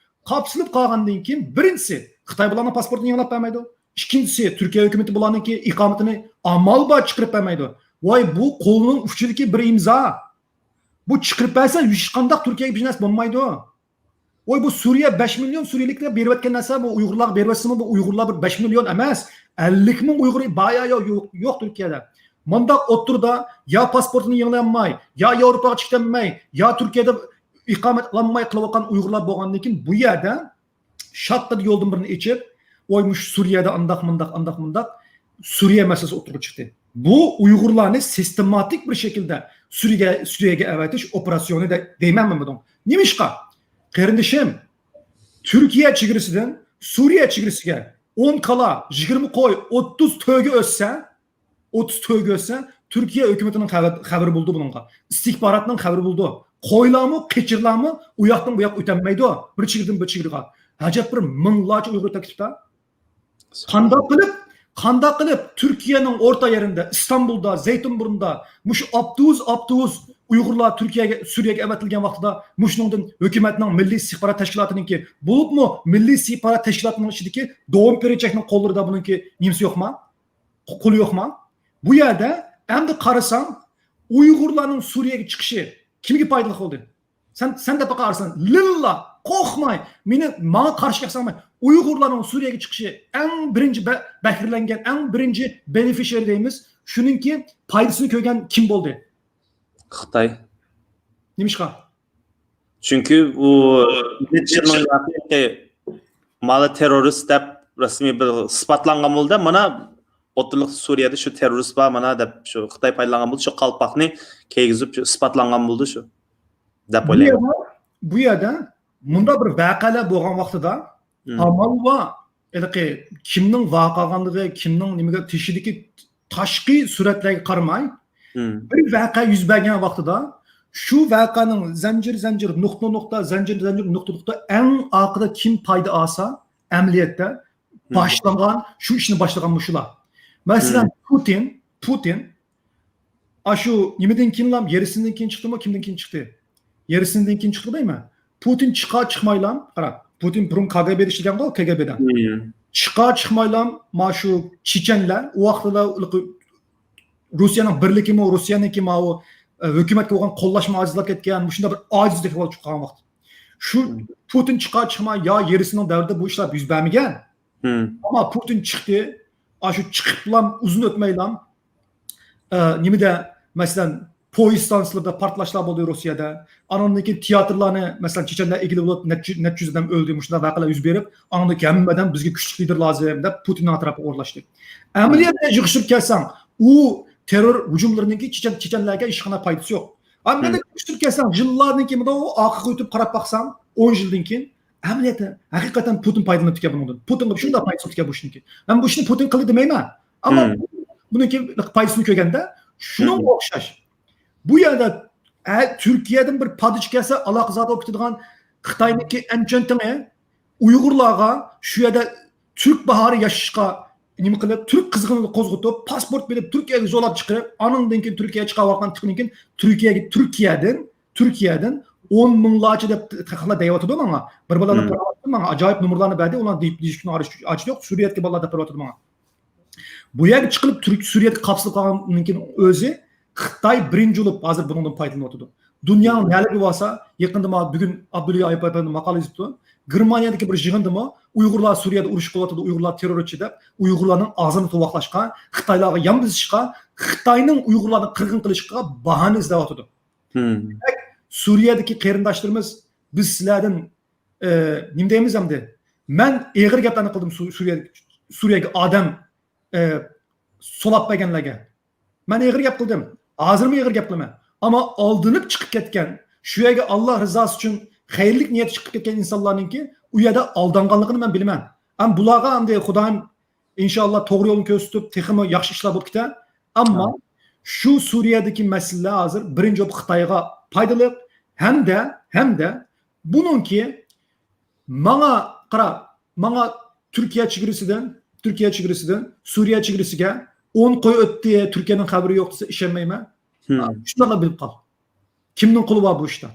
قاپسىلىپ قالغاندىن كېيىن، بىرىنچىسى، خىتاي بۇلارنىڭ پاسپورتىنى يېڭىلاپ بەرمەيدۇ. ئىككىنچىسى، تۈركىيە ھۆكۈمىتى بۇلارنىڭكى ئىقامىتىنى ئامال بار چىقىرىپ بەرمەيدۇ. ۋاي، بۇ قولنىڭ ئۇچىدىكى بىر ئىمزا. بۇ چىقىرىپ بەرسە، ھېچقانداق تۈركىيەگە بىر نەرسە بولمايدۇ. ۋاي، بۇ سۈرىيە بەش مىليون سۈرىيەلىكلەر بېرىۋەتكەن نەرسە، بۇ ئۇيغۇرلارغا بېرىۋەتسىمۇ، بۇ ئۇيغۇرلار بىر بەش مىليون ئەمەس، ئەللىك مىڭ ئۇيغۇر بايا يوق، يوق، يوق تۈركىيەدە. مۇنداق ئوتتۇرىدا يا پاسپورتىنى يېڭىلىيالماي، يا ياۋروپاغا چىقىدالماي، يا تۈركىيەدە ئىقامەت ئالالماي قېلىۋاتقان ئۇيغۇرلار بولغاندىن كېيىن، بۇ يەردە شاققىدە يولدىن بىرنى ئېچىپ، ۋاي، مۇشۇ سۈرىيەدە ئانداق، مۇنداق، ئانداق، مۇنداق، سۈرىيە مەسىلىسى ئوتتۇرىغا چىقتى. بۇ ئۇيغۇرلارنى سىستېماتىك بىر شەكىلدە سۈرىيەگە، سۈرىيەگە ئەۋەتىش ئوپېراتسىيونى دە-، دەيمەن مەن بۇنىڭ. نېمىشقا؟ قېرىندىشىم، تۈركىيە چېگرىسىدىن سۈرىيە چېگرىسىگە ئون كالا، يىگىرمە قوي، ئوتتۇز تۆگە ئۆتسە، ئوتتۇز تۆگە ئۆتسە، تۈركىيە ھۆكۈمىتىنىڭ خەۋە-، خەۋىرى بولىدۇ بۇنىڭغا. ئىستىخباراتنىڭ خەۋىرى بولىدۇ. قويلارمۇ، قېچىرلارمۇ ئۇ ياقتىن بۇ ياققا ئۆتەلمەيدۇ. بىر چېگرىدىن بىر چېگرىغا. ئەجەب بىر مىڭلارچە ئۇيغۇر ئۆتۈپ كېتىپتۇ. قانداق قىلىپ، قانداق قىلىپ تۈركىيەنىڭ ئورتا يېرىندە، ئىستانبۇلدا، زەيتۇنبۇرنۇدا مۇشۇ ئاپتوبۇس، ئاپتوبۇس ئۇيغۇرلار تۈركىيەگە، سۈرىيەگە ئەۋەتىلگەن ۋاقتىدا مۇشۇنىڭدىن ھۆكۈمەتنىڭ، مىللىي ئىستىخبارات تەشكىلاتىنىڭكى، بولۇپمۇ مىللىي ئىستىخبارات تەشكىلاتىنىڭ ئىچىدىكى دوۋۇن پېرىنچەكنىڭ قوللىرىدا بۇنىڭكى نېمىسى يوقما؟ قولى يوقما؟ بۇ يەردە ئەمدى قارىساڭ، ئۇيغۇرلارنىڭ سۈرىيەگە چىقىشى كىمگە پايدىلىق بولدى؟ سەن، سەن دەپ باقارسەن، لىللا، قورقماي، مېنى، ماڭا قارشى گەپ سالماي، ئۇيغۇرلارنىڭ سۈرىيەگە چىقىشى ئەڭ بىرىنچى بە-، بەھرىلەنگەن، ئەڭ بىرىنچى بېنېفىشىيەرى دەيمىز، شۇنىڭكى پايدىسىنى كۆرگەن كىم بولدى؟ خىتاي. نېمىشقا؟ چۈنكى ئۇ نەچچە يىلنىڭ ياقى مانا تېررورىست دەپ رەسمىي بىر ئىسپاتلانغان بولدى. مانا ئوتتۇرىلىق سۈرىيەدە شۇ تېررورىست بار، مانا دەپ شۇ خىتاي پايدىلانغان بولدى. شۇ قالپاقنى كىيگۈزۈپ شۇ ئىسپاتلانغان بولدى شۇ دەپ بۇ ئويلايمەن. يەردە، بۇ يەردە مۇنداق بىر ۋەقەلەر بولغان ۋاقتىدا، مم، ئامال بار، ھېلىقى كىمنىڭ ۋەقە قىلغانلىقى، كىمنىڭ نېمىگە تېشىدىكى تاشقى سۈرەتلەرگە قارىماي، مم، بىر ۋەقە يۈز بەرگەن ۋاقتىدا شۇ ۋەقەنىڭ زەنجىر زەنجىر، نۇقتا نۇقتا، زەنجىر زەنجىر، نۇقتا نۇقتا، ئەڭ ئاخىرىدا كىم پايدا ئالسا، ئەمەلىيەتتە، مم، باشلىغان، شۇ ئىشنى باشلىغان مۇشۇلار. مەسىلەن، مم، پۇتىن، پۇتىن ئاشۇ نېمىدىن كېيىنلا، يېلتسىندىن كېيىن چىقتىمۇ، كىمدىن كېيىن چىقتى؟ يېلتسىندىن كېيىن چىقتى دەيمەن. پۇتىن چىقار چىقمايلا، قارا، پۇتىن بۇرۇن كاگېبېدا ئىشلىگەنغۇ، كاگېبېدا. مم. چىقار چىقمايلا، ما شۇ چېچەنلەر، ئۇ ۋاقىتتا رۇسىيەنىڭ بىرلىكىمۇ، رۇسىيەنىڭكى ماۋۇ، ئە، ھۆكۈمەتكە بولغان قوللاشما ئاجىزلاپ كەتكەن، مۇشۇنداق بىر ئاجىزلىق ھالىتىگە چۈشۈپ قالغان ۋاقىت. شۇ، مم، پۇتىن چىقار چىقماي، يا يېلتسىننىڭ دەۋرىدە بۇ ئىشلار يۈز بەرمىگەن. مم. ئەمما پۇتىن چىقتى. ئاشۇ چىقىپلا ئۇزۇن ئۆتمەيلا، ئە، نېمىدە، مەسىلەن، پويىز ستانسىلىرىدا پارتلاشلار بولدى رۇسىيەدە. ئانىڭدىن كېيىن تىياتىرلارنى، مەسىلەن، چېچەنلەر ئىگىلىۋېلىپ، نەچچە، نەچچە يۈز ئادەم ئۆلدى، مۇشۇنداق ۋەقەلەر يۈز بېرىپ، ئانىڭدىن كېيىن ھەممە ئادەم بىزگە كۈچلۈك لىدېر لازىم دەپ پۇتىننىڭ ئەتراپىغا ئورۇنلاشتى. ئەمەلىيەتتە يىغىشتۇرۇپ كەلسەڭ، ئۇ تېررور ھۇجۇملىرىنىڭكى چېچەن، چېچەنلەرگە ھېچقانداق پايدىسى يوق. ئەمدى، مم، يىغىشتۇرۇپ كەلسەڭ، يىللاردىن كېيىن مۇنداق ئارقىغا ئۆتۈپ قاراپ باقساڭ، ئون يىلدىن كېيىن، ئەمەلىيەتتە، ھەقىقەتەن پۇتىن پايدىلىنىپتىكەن بۇنىڭدىن. پۇتىنغا شۇنداق پايدىسى بولۇپتىكەن بۇ ئىشنىڭكى. مەن بۇ ئىشنى پۇتىن قىلدى دېمەيمەن. ئەمما، مم، بۇنىڭكى پايدىسىنى كۆرگەندە، شۇنىڭغا، مم، ئوخشاش. بۇ يەردە، ئە، تۈركىيەدىن بىر پادىچى كەلسە، ئالاقىزادە بولۇپ كېتىدىغان خىتاينىڭكى ئەنچۈەنتىڭى ئۇيغۇرلارغا شۇ يەردە تۈرك باھارى ياشاشقا نېمە قىلىپ، تۈرك قىزغىنلىقىنى قوزغىتىپ، پاسپورت بېرىپ، تۈركىيەگە زورلاپ چىقىرىپ، ئانىڭدىن كېيىن تۈركىيەگە چىقىۋاتقان تېخنىكىن تۈركىيەگە، تۈركىيەدىن، تۈركىيەدىن ئون مىڭلارچە دەپ خەقلەر دەيۋاتىدۇ ماڭا. بىر بالىلار، مم، بېرىۋاتىدۇ ماڭا. ئاجايىپ نومۇرلارنى بەردى، ئۇلار دېيىپ، دېيىشكىنىڭ ھاجىتى يوق. سۈرىيەدىكى بالىلار دەپ بېرىۋاتىدۇ ماڭا. بۇ يەرگە چىقىپ تۈرك، سۈرىيەدە قاپسىلىپ قالغاندىن كېيىن ئۆزى خىتاي بىرىنچى بولۇپ ھازىر بۇنىڭدىن پايدىلىنىۋاتىدۇ. دۇنيانىڭ نەلىرىگە بارسا، يېقىندا ما بۈگۈن ئابدۇللا ئايۇپ ئەپەندى ماقالە يېزىپتۇ. گېرمانىيەدىكى بىر يىغىندىمۇ ئۇيغۇرلار سۈرىيەدە ئۇرۇش قىلىۋاتىدۇ، ئۇيغۇرلار تېررورچى دەپ، ئۇيغۇرلارنىڭ ئاغزىنى تۇۋاقلاشقا، خىتايلارغا يان بېسىشقا، خىتاينىڭ ئۇيغۇرلارنى قىرغىن قىلىشقا باھانە ئىزدەۋاتىدۇ. مم. دېمەك، سۈرىيەدىكى قېرىنداشلىرىمىز، بىز سىلەردىن، ئە، نېمە دەيمىز ئەمدى؟ مەن ئېغىر گەپلەرنى قىلدىم سۈ-، سۈرىيە، سۈرىيەگە ئادەم، ئە، سولاپ بەرگەنلەرگە. مەن ئېغىر گەپ قىلدىم. ھازىرمۇ ئېغىر گەپ قىلىمەن. ئەمما ئالدىنىپ چىقىپ كەتكەن، شۇ يەرگە ئاللا رىزاسى ئۈچۈن خەيرلىك نىيەتتە چىقىپ كەتكەن ئىنسانلارنىڭكى ئۇ يەردە ئالدانغانلىقىنى مەن بىلىمەن. ئەمما بۇلارغا ئەمدى خۇدايىم ئىنشاللا توغرا يولنى كۆرسىتىپ، تېخىمۇ ياخشى ئىشلار بولۇپ كېتەر. ئەمما ئامىن. شۇ سۈرىيەدىكى مەسىلىلەر ھازىر بىرىنچى بولۇپ خىتايغا پايدىلىق ھەمدە، ھەمدە بۇنىڭكى ماڭا، قارا، ماڭا تۈركىيە چېگرىسىدىن، تۈركىيە چېگرىسىدىن سۈرىيە چېگرىسىگە ئون قوي ئۆتتى، تۈركىيەنىڭ خەۋىرى يوق دېسە ئىشەنمەيمەن. مم. شۇنداقلا بىلىپ قال. كىمنىڭ قولى بار بۇ ئىشتا؟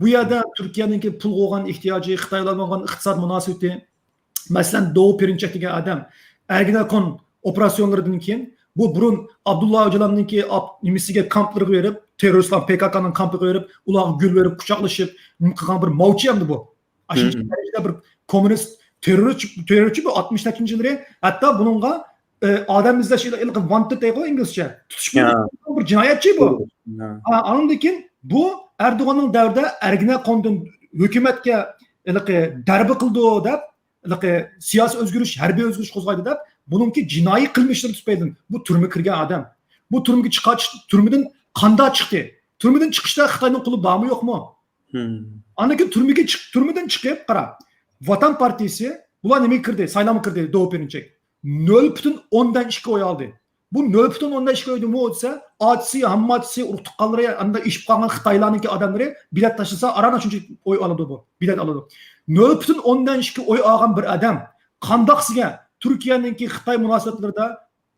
بۇ يەردە تۈركىيەنىڭكى پۇلغا بولغان ئېھتىياجى، خىتاي بىلەن بولغان ئىقتىساد مۇناسىۋىتى، مەسىلەن، دوۋۇن پېرىنچەك دېگەن ئادەم ئەرگېنەكون ئوپېراتسىيونلىرىدىن كېيىن، بۇ بۇرۇن ئابدۇللا ئۆجالاننىڭكى ئاپ-، نېمىسىگە، كامپلىرىغا بېرىپ، تېررورىستلار، پې كا كانىڭ كامپىغا بېرىپ، ئۇلارغا گۈل بېرىپ، قۇچاقلىشىپ، نېمە قىلغان بىر ماۋچى ئەمدى بۇ. ئاشۇنچە دەرىجىدە بىر كوممۇنىست تېررورچى، تېررورچى بۇ ئاتمىش نەچچىنچى يىللىرى. ھەتتا بۇنىڭغا، ئە، ئادەم ئىزدەش، ھېلىقى ۋانتېد دەيدىغۇ ئىنگلىزچە. تۇتۇش بىر جىنايەتچى بۇ. ھە، ئاندىن كېيىن بۇ ئەردوغاننىڭ دەۋرىدە ئەرگېنەكوندىن ھۆكۈمەتكە ھېلىقى دەربە قىلىدۇ دەپ، ھېلىقى سىياسىي ئۆزگىرىش، ھەربىي ئۆزگىرىش قوزغايدۇ دەپ، بۇنىڭكى جىنايى قىلمىشلىرى تۈپەيلىدىن بۇ تۈرمىگە كىرگەن ئادەم. بۇ تۈرمىگە چىققاچ، تۈرمىدىن قانداق چىقتى؟ تۈرمىدىن چىقىشتا خىتاينىڭ قولى بارمۇ، يوقمۇ؟ ئاندىن كېيىن تۈرمىگە چىق-، تۈرمىدىن چىقىپ، قارا، ۋاتان پارتىيىسى، بۇلار نېمىگە كىردى؟ سايلامغا كىردى، دو پېرىنچەك. نۆل پۈتۈن ئوندىن ئىككى ئوي ئالدى. بۇ نۆل پۈتۈن ئوندىن ئىككى ئويدىمۇ دېسە، ئاچىسى، ھامماچىسى، ئۇرۇق تۇغقانلىرى، ئاندا ئېشىپ قالغان خىتايلارنىڭكى ئادەملىرى بېلەت تاشلىسا، ئاران شۇنچە ئوي ئالىدۇ بۇ، بېلەت ئالىدۇ. نۆل پۈتۈن ئوندىن ئىككى ئوي ئالغان بىر ئادەم قانداق سىزگە تۈركىيەنىڭكى خىتاي مۇناسىۋەتلىرىدە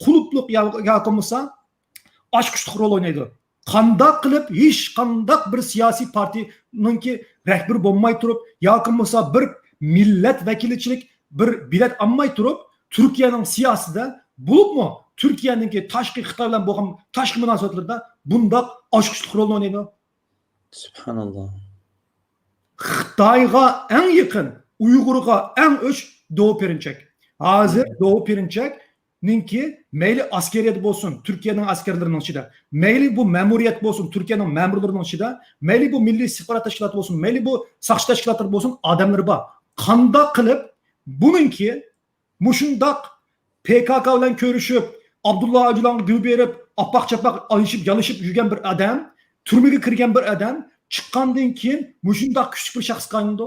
قۇلۇپلۇق يا-، ياكى بولمىسا ئاچقۇچلۇق رول ئوينايدۇ؟ قانداق قىلىپ ھېچقانداق بىر سىياسىي پارتىيىنىڭكى رەھبىرى بولماي تۇرۇپ ياكى بولمىسا بىر مىللەت ۋەكىلچىلىك بىر بېلەت ئالماي تۇرۇپ، تۈركىيەنىڭ سىياسىتىدە، بولۇپمۇ تۈركىيەنىڭكى تاشقى، خىتاي بىلەن بولغان تاشقى مۇناسىۋەتلىرىدە بۇنداق ئاچقۇچلۇق رولنى ئوينايدۇ؟ سۇبھاناللا. خىتايغا ئەڭ يېقىن، ئۇيغۇرغا ئەڭ ئۆچ دو پېرىنچەك. ھازىر دو پېرىنچەك نىڭكى مەيلى ئەسكەرىيەت بولسۇن، تۈركىيەنىڭ ئەسكەرلىرىنىڭ ئىچىدە، مەيلى بۇ مەمۇرىيەت بولسۇن، تۈركىيەنىڭ مەمۇرلىرىنىڭ ئىچىدە، مەيلى بۇ مىللىي ئىستىخبارات تەشكىلاتى بولسۇن، مەيلى بۇ ساقچى تەشكىلاتلىرى بولسۇن، ئادەملىرى بار. قانداق قىلىپ بۇنىڭكى مۇشۇنداق پې كا كا بىلەن كۆرۈشۈپ، ئابدۇللا ئۆجالانغا گۈل بېرىپ، ئاپاق-چاپاق ئېلىشىپ، يالىشىپ يۈرگەن بىر ئادەم، تۈرمىگە كىرگەن بىر ئادەم چىققاندىن كېيىن مۇشۇنداق كۈچلۈك بىر شەخسكە ئايلىنىدۇ؟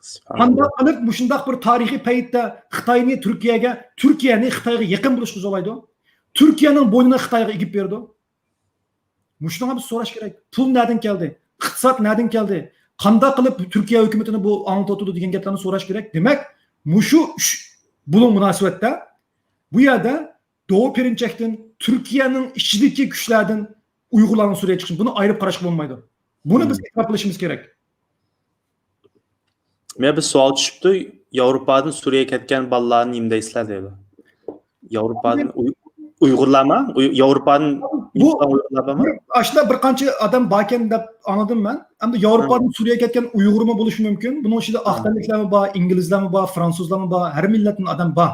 سۇبھاناللا. قانداق قىلىپ مۇشۇنداق بىر تارىخىي پەيتتە خىتاينى تۈركىيەگە، تۈركىيەنى خىتايغا يېقىن بولۇشقا زورلايدۇ؟ تۈركىيەنىڭ بوينىنى خىتايغا ئېگىپ بېرىدۇ؟ مۇشۇنىڭغا بىز سوراش كېرەك. پۇل نەدىن كەلدى؟ ئىقتىساد نەدىن كەلدى؟ قانداق قىلىپ تۈركىيە ھۆكۈمىتىنى بۇ ئاڭلىتىۋاتىدۇ دېگەن گەپلەرنى سوراش كېرەك. دېمەك، مۇشۇ ئۈچ بۇلۇڭ مۇناسىۋەتتە بۇ يەردە دو پېرىنچەكتىن، تۈركىيەنىڭ ئىچىدىكى كۈچلەردىن ئۇيغۇرلارنىڭ سۈرىيەگە چىقىشىنى، بۇنى ئايرىپ قاراشقا بولمايدۇ. بۇنى بىز ئېتىراپ قىلىشىمىز كېرەك. مەن بىر سوئال چۈشۈپتۇ، ياۋروپادىن سۈرىيەگە كەتكەن بالىلارنى نېمە دەيسىلەر دەيدۇ. ياۋروپادىن ئۇي-، ئۇيغۇرلارمۇ؟ ئۇي-، ياۋروپادىن بۇ ئۇيغۇرلار بارمۇ؟ بىر، ئاشۇنداق بىر قانچە ئادەم باركەن دەپ ئاڭلىدىم مەن. ئەمدى ياۋروپادىن سۈرىيەگە كەتكەن ئۇيغۇرمۇ بولۇشى مۇمكىن. بۇنىڭ ئىچىدە ئاق تەنلىكلەرمۇ بار، ئىنگلىزلارمۇ بار، فرانسۇزلارمۇ بار، ھەر مىللەتتىن ئادەم بار.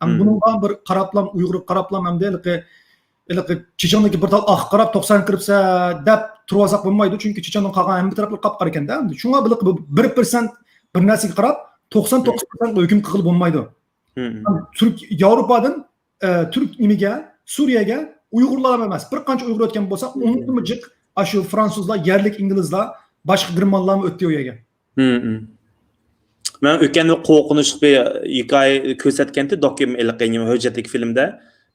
ئەمدى بۇنىڭغا بىر قاراپلام، ئۇيغۇرغا قاراپلام ئەمدى ھېلىقى، ھېلىقى چېچەندىكى بىر تال ئاققا قاراپ توقسان كىرىپسە دەپ تۇرۇۋالساق بولمايدۇ، چۈنكى چېچەندىن قالغان ھەممە تەرەپلەر قاپقارا ئىكەن-دە. شۇڭا بىر، بىر پىرسەنت بىر نەرسىگە قاراپ توقسان توققۇز پىرسەنتقا ھۆكۈم قىلغىلى بولمايدۇ. تۈرك، ياۋروپادىن، ئە، تۈرك نېمىگە، سۈرىيەگە ئۇيغۇرلار ئەمەس، بىر قانچە ئۇيغۇر ئۆتكەن بولسا، ئۇنىڭدىنمۇ جىق ئاشۇ فرانسۇزلار، يەرلىك ئىنگلىزلار، باشقا گېرمانلارمۇ ئۆتتى ئۇ يەرگە. مەن ئۆتكەندە قورقۇنچلۇق بىر ھېكايە كۆرسەتكەنتى، دوكيۇم-، ھېلىقى نېمە، ھۆججەتلىك فىلىمدە.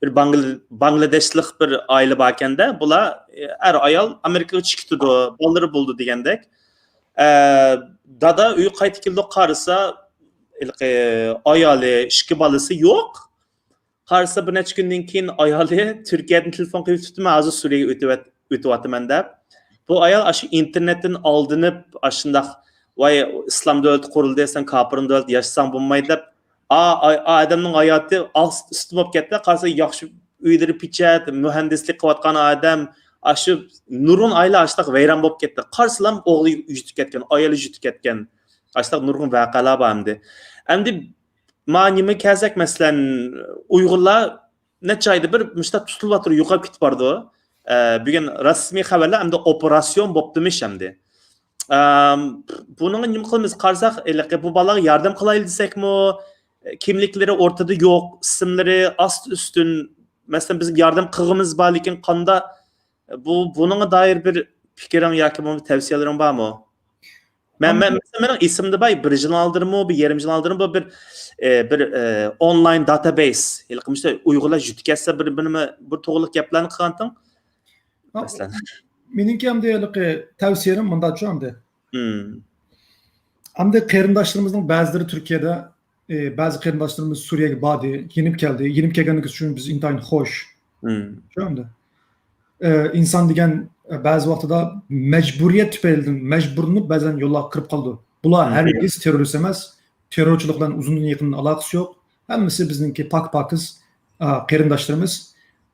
بىر باڭگل-، باڭگلادېشلىق بىر ئائىلە باركەندە، بۇلار، ئەر ئايال ئامېرىكىغا چىقىپ كېتىدۇ، بالىلىرى بولىدۇ دېگەندەك. ئە، دادا ئۆيگە قايتىپ كېلىدۇ، قارىسا، ھېلىقى ئايالى، ئىككى بالىسى يوق. قارىسا، بىر نەچچە كۈندىن كېيىن ئايالى تۈركىيەدىن تېلېفون قىلىپ تۇرۇپتۇ، مەن ھازىر سۈرىيەگە ئۆتۈۋەت-، ئۆتۈۋاتىمەن دەپ. بۇ ئايال ئاشۇ ئىنتېرنېتتىن ئالدىنىپ، ئاشۇنداق، ۋاي، ئىسلام دۆلىتى قۇرۇلدى، سەن كاپىرنىڭ دۆلىتىدە ياشىساڭ بولمايدۇ دەپ، ئا، ئا، ئا ئادەمنىڭ ھاياتى ئاست ئۈستۈن بولۇپ كەتتى. قارىسا، ياخشى ئۆيلىرى پېچەت، مۇھەندىسلىك قىلىۋاتقان ئادەم، ئاشۇ نۇرغۇن ئائىلە ئاشۇنداق ۋەيران بولۇپ كەتتى. قارىسىلام ئوغلى يۈتۈپ كەتكەن، ئايالى يۈتۈپ كەتكەن. ئاشۇنداق نۇرغۇن ۋەقەلەر بار ئەمدى. ئەمدى ما نېمە كەلسەك، مەسىلەن، ئۇيغۇرلار نەچچە ئايدا بىر مۇشۇنداق تۇتۇلۇۋاتىدۇ، يوقاپ كېتىپ بارىدۇ. ئە، بۈگۈن رەسمىي خەۋەرلەر ئەمدى ئوپېراتسىيون بوپتىمىش ئەمدى. ئەم، بۇنىڭغا نېمە قىلىمىز؟ قارىساق، ھېلىقى بۇ بالىغا ياردەم قىلايلى دېسەكمۇ، كىملىكلىرى ئورتىدا يوق، ئىسىملىرى ئاستى ئۈستۈن. مەسىلەن، بىزنىڭ ياردەم قىلغۇمىز بار، لېكىن قاندا-، بۇ، بۇنىڭغا دائىر بىر پىكرىڭ ياكى بۇ تەۋسىيەلىرىڭ بارمۇ؟ مەن، مەن، مەسىلەن، مېنىڭ ئېسىمدە بار، بىر يىل ئالدىنمۇ، بىر يېرىم يىل ئالدىنمۇ بىر، ئە، بىر، ئە، ئونلاين داتابەيس، ھېلىقى مۇشۇ ئۇيغۇرلار يۈتۈپ كەتسە بىر، بىر نېمە، بىر توغرىلىق گەپلەرنى قىلغانتىڭ. مەسىلەن. مېنىڭكى ئەمدى ھېلىقى تەۋسىيەم مۇنداقچۇ ئەمدى. ئەمدى قېرىنداشلىرىمىزنىڭ بەزىلىرى تۈركىيەدە، ئى، بەزى قېرىنداشلىرىمىز سۈرىيەگە باردى، يېنىپ كەلدى. يېنىپ كەلگەنلىكى ئۈچۈن بىز ئىنتايىن خوش. شۇ ئەمدى. ئى، ئىنسان دېگەن، ئى، بەزى ۋاقتىدا مەجبۇرىيەت تۈپەيلىدىن مەجبۇرلىنىپ بەزەن يوللارغا كىرىپ قالىدۇ. بۇلار ھەرگىز تېررورىست ئەمەس، تېررورچىلىق بىلەن ئۇزۇندىن يېقىندىن ئالاقىسى يوق. ھەممىسى بىزنىڭكى پاك-پاكىز، ئا، قېرىنداشلىرىمىز.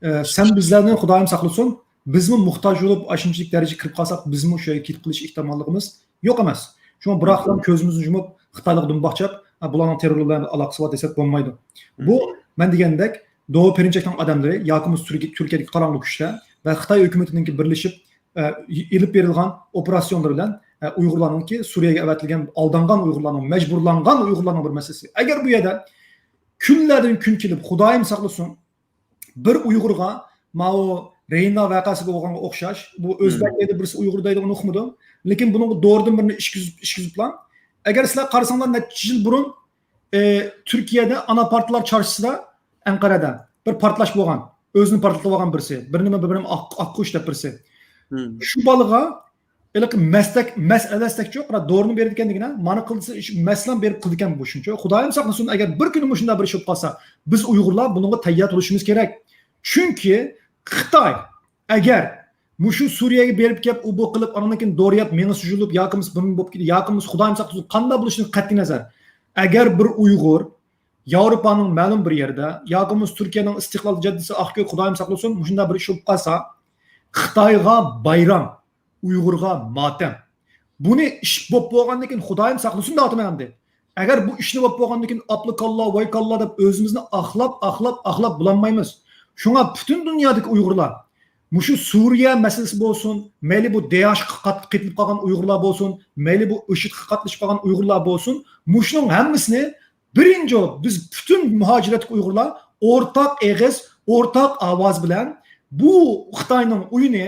ئە، سەن بىزلەرنى خۇدايىم ساقلىسۇن، بىزمۇ موھتاج بولۇپ، ئاشۇنچىلىك دەرىجىگە كىرىپ قالساق، بىزمۇ شۇ يەرگە كېتىپ قېلىش ئېھتىماللىقىمىز يوق ئەمەس. شۇڭا بىراقلا كۆزىمىزنى يۇمۇپ، خىتايلارغا دۇمباق چاپ، «ئا، بۇلارنىڭ تېررور بىلەن ئالاقىسى بار» دېسەك بولمايدۇ. بۇ، مەن دېگەندەك، دو پىرىنچەكنىڭ ئادەملىرى ياكى بولمىسا تۈركىي-، تۈركىيەدىكى قاراڭغۇ كۈچلەر ۋە خىتاي ھۆكۈمىتىنىڭكى بىرلىشىپ، ئە، ئېلىپ بېرىلغان ئوپېراتسىيونلىرى بىلەن، ئە، ئۇيغۇرلارنىڭكى سۈرىيەگە ئەۋەتىلگەن، ئالدانغان ئۇيغۇرلارنىڭ، مەجبۇرلانغان ئۇيغۇرلارنىڭ بىر مەسىلىسى. ئەگەر بۇ يەردە كۈنلەردىن كۈن كېلىپ، خۇدايىم ساقلىسۇن، بىر ئۇيغۇرغا ماۋۇ رېينا ۋەقەسىدە بولغانغا ئوخشاش، بۇ ئۆزبەكلەردە بىرسى ئۇيغۇر دەيدىغىنى ئۇقمىدىم. لېكىن بۇنىڭغا دورىدىن بىرنى ئىچكۈزۈپ، ئىچكۈزۈپلا. ئەگەر سىلەر قارىساڭلار، نەچچە يىل بۇرۇن، ئى، تۈركىيەدە ئاناپارتلار چارشىسىدا، ئەنقەرەدە بىر پارتلاش بولغان. ئۆزىنى پارتلىتىۋالغان بىرسى. بىر نېمە، بىر نېمە ئاق-، ئاققۇش دەپ بىرسى. شۇ بالىغا ھېلىقى مەستەك، مەس ئەلەستەكچۇ، قارا، دورىنى بېرىدىكەن دېگىنە، مانا قىلسا، مەسلەن بېرىپ قىلىدىكەن بۇ شۇنچە. خۇدايىم ساقلىسۇن، ئەگەر بىر كۈنى مۇشۇنداق بىر ئىش بولۇپ قالسا، بىز ئۇيغۇرلار بۇنىڭغا تەييار تۇرۇشىمىز كېرەك. چۈنكى خىتاي ئەگەر مۇشۇ سۈرىيەگە بېرىپ كەپ، ئۇ بۇ قىلىپ، ئانىڭدىن كېيىن دورا يەپ، مېڭىسى يۇلۇپ، ياكى بولمىسا بۇرۇن بولۇپ كېتىپ، ياكى بولمىسا خۇدايىم ساقلىسۇن، قانداق بولۇشىدىن قەتئىي نەزەر، ئەگەر بىر ئۇيغۇر ياۋروپانىڭ مەلۇم بىر يېرىدە، ياكى بولمىسا تۈركىيەنىڭ ئىستىقلال جەددىسى ئاقكۆك، خۇدايىم ساقلىسۇن، مۇشۇنداق بىر ئىش بولۇپ قالسا، خىتايغا بايرام، ئۇيغۇرغا ماتەم. بۇنى ئىش بولۇپ بولغاندىن كېيىن خۇدايىم ساقلىسۇن دەۋاتىمەن ئەمدى. ئەگەر بۇ ئىشنى بولۇپ بولغاندىن كېيىن ئاپلا كاللا، ۋاي كاللا دەپ ئۆزىمىزنى ئاقلاپ، ئاقلاپ، ئاقلاپ بولالمايمىز. شۇڭا پۈتۈن دۇنيادىكى ئۇيغۇرلار، مۇشۇ سۈرىيە مەسىلىسى بولسۇن، مەيلى بۇ دېئىشقا قات-، قېتىلىپ قالغان ئۇيغۇرلار بولسۇن، مەيلى بۇ ئىشىدقا قاتنىشىپ قالغان ئۇيغۇرلار بولسۇن، مۇشۇنىڭ ھەممىسىنى بىرىنچى بولۇپ بىز پۈتۈن مۇھاجىرەتتىكى ئۇيغۇرلار ئورتاق ئېغىز، ئورتاق ئاۋاز بىلەن بۇ خىتاينىڭ ئويۇنى،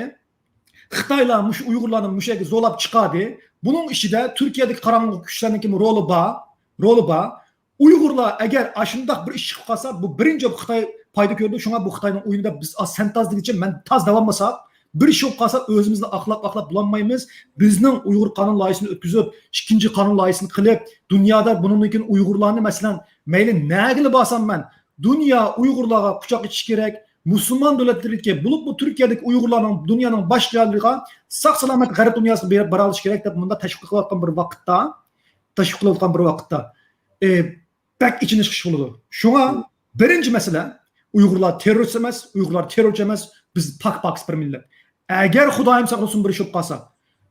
خىتايلار مۇشۇ ئۇيغۇرلارنى مۇشۇ يەرگە زورلاپ چىقاردى. بۇنىڭ ئىچىدە تۈركىيەدىكى قاراڭغۇ كۈچلەرنىڭكىمۇ رولى بار، رولى بار. ئۇيغۇرلار ئەگەر ئاشۇنداق بىر ئىش چىقىپ قالسا، بۇ بىرىنچى خىتاي پايدا كۆرىدۇ. شۇڭا بۇ خىتاينىڭ ئويۇنىدا بىز ئاز، سەن تاز دېگۈچە مەن تاز دەۋالمىساق، بىر ئىش بولۇپ قالسا، ئۆزىمىزنى ئاقلاپ، ئاقلاپ بولالمايمىز. بىزنىڭ ئۇيغۇر قانۇن لايىھىسىنى ئۆتكۈزۈپ، ئىككىنچى قانۇن لايىھىسىنى قىلىپ، دۇنيادا بۇنىڭدىن كېيىن ئۇيغۇرلارنى، مەسىلەن، مەيلى نەگىلا بارسام مەن، دۇنيا ئۇيغۇرلارغا قۇچاق ئېچىشى كېرەك. مۇسۇلمان دۆلەتلىرىدىكى، بولۇپمۇ تۈركىيەدىكى ئۇيغۇرلارنىڭ دۇنيانىڭ باشقا جايلىرىغا ساق-سالامەت غەرب دۇنياسىغا بېرىپ، بارالىشى كېرەك دەپ مۇنداق تەشۋىق قىلىۋاتقان بىر ۋاقىتتا، تەشۋىق قىلىۋاتقان بىر ۋاقىتتا، ئى، بەك ئېچىنىشلىق ئىش بولىدۇ. شۇڭا بىرىنچى مەسىلە، ئۇيغۇرلار تېررورىست ئەمەس، ئۇيغۇرلار تېررورچى ئەمەس، بىز پاك-پاكىز بىر مىللەت. ئەگەر خۇدايىم ساقلىسۇن بىر ئىش بولۇپ قالسا،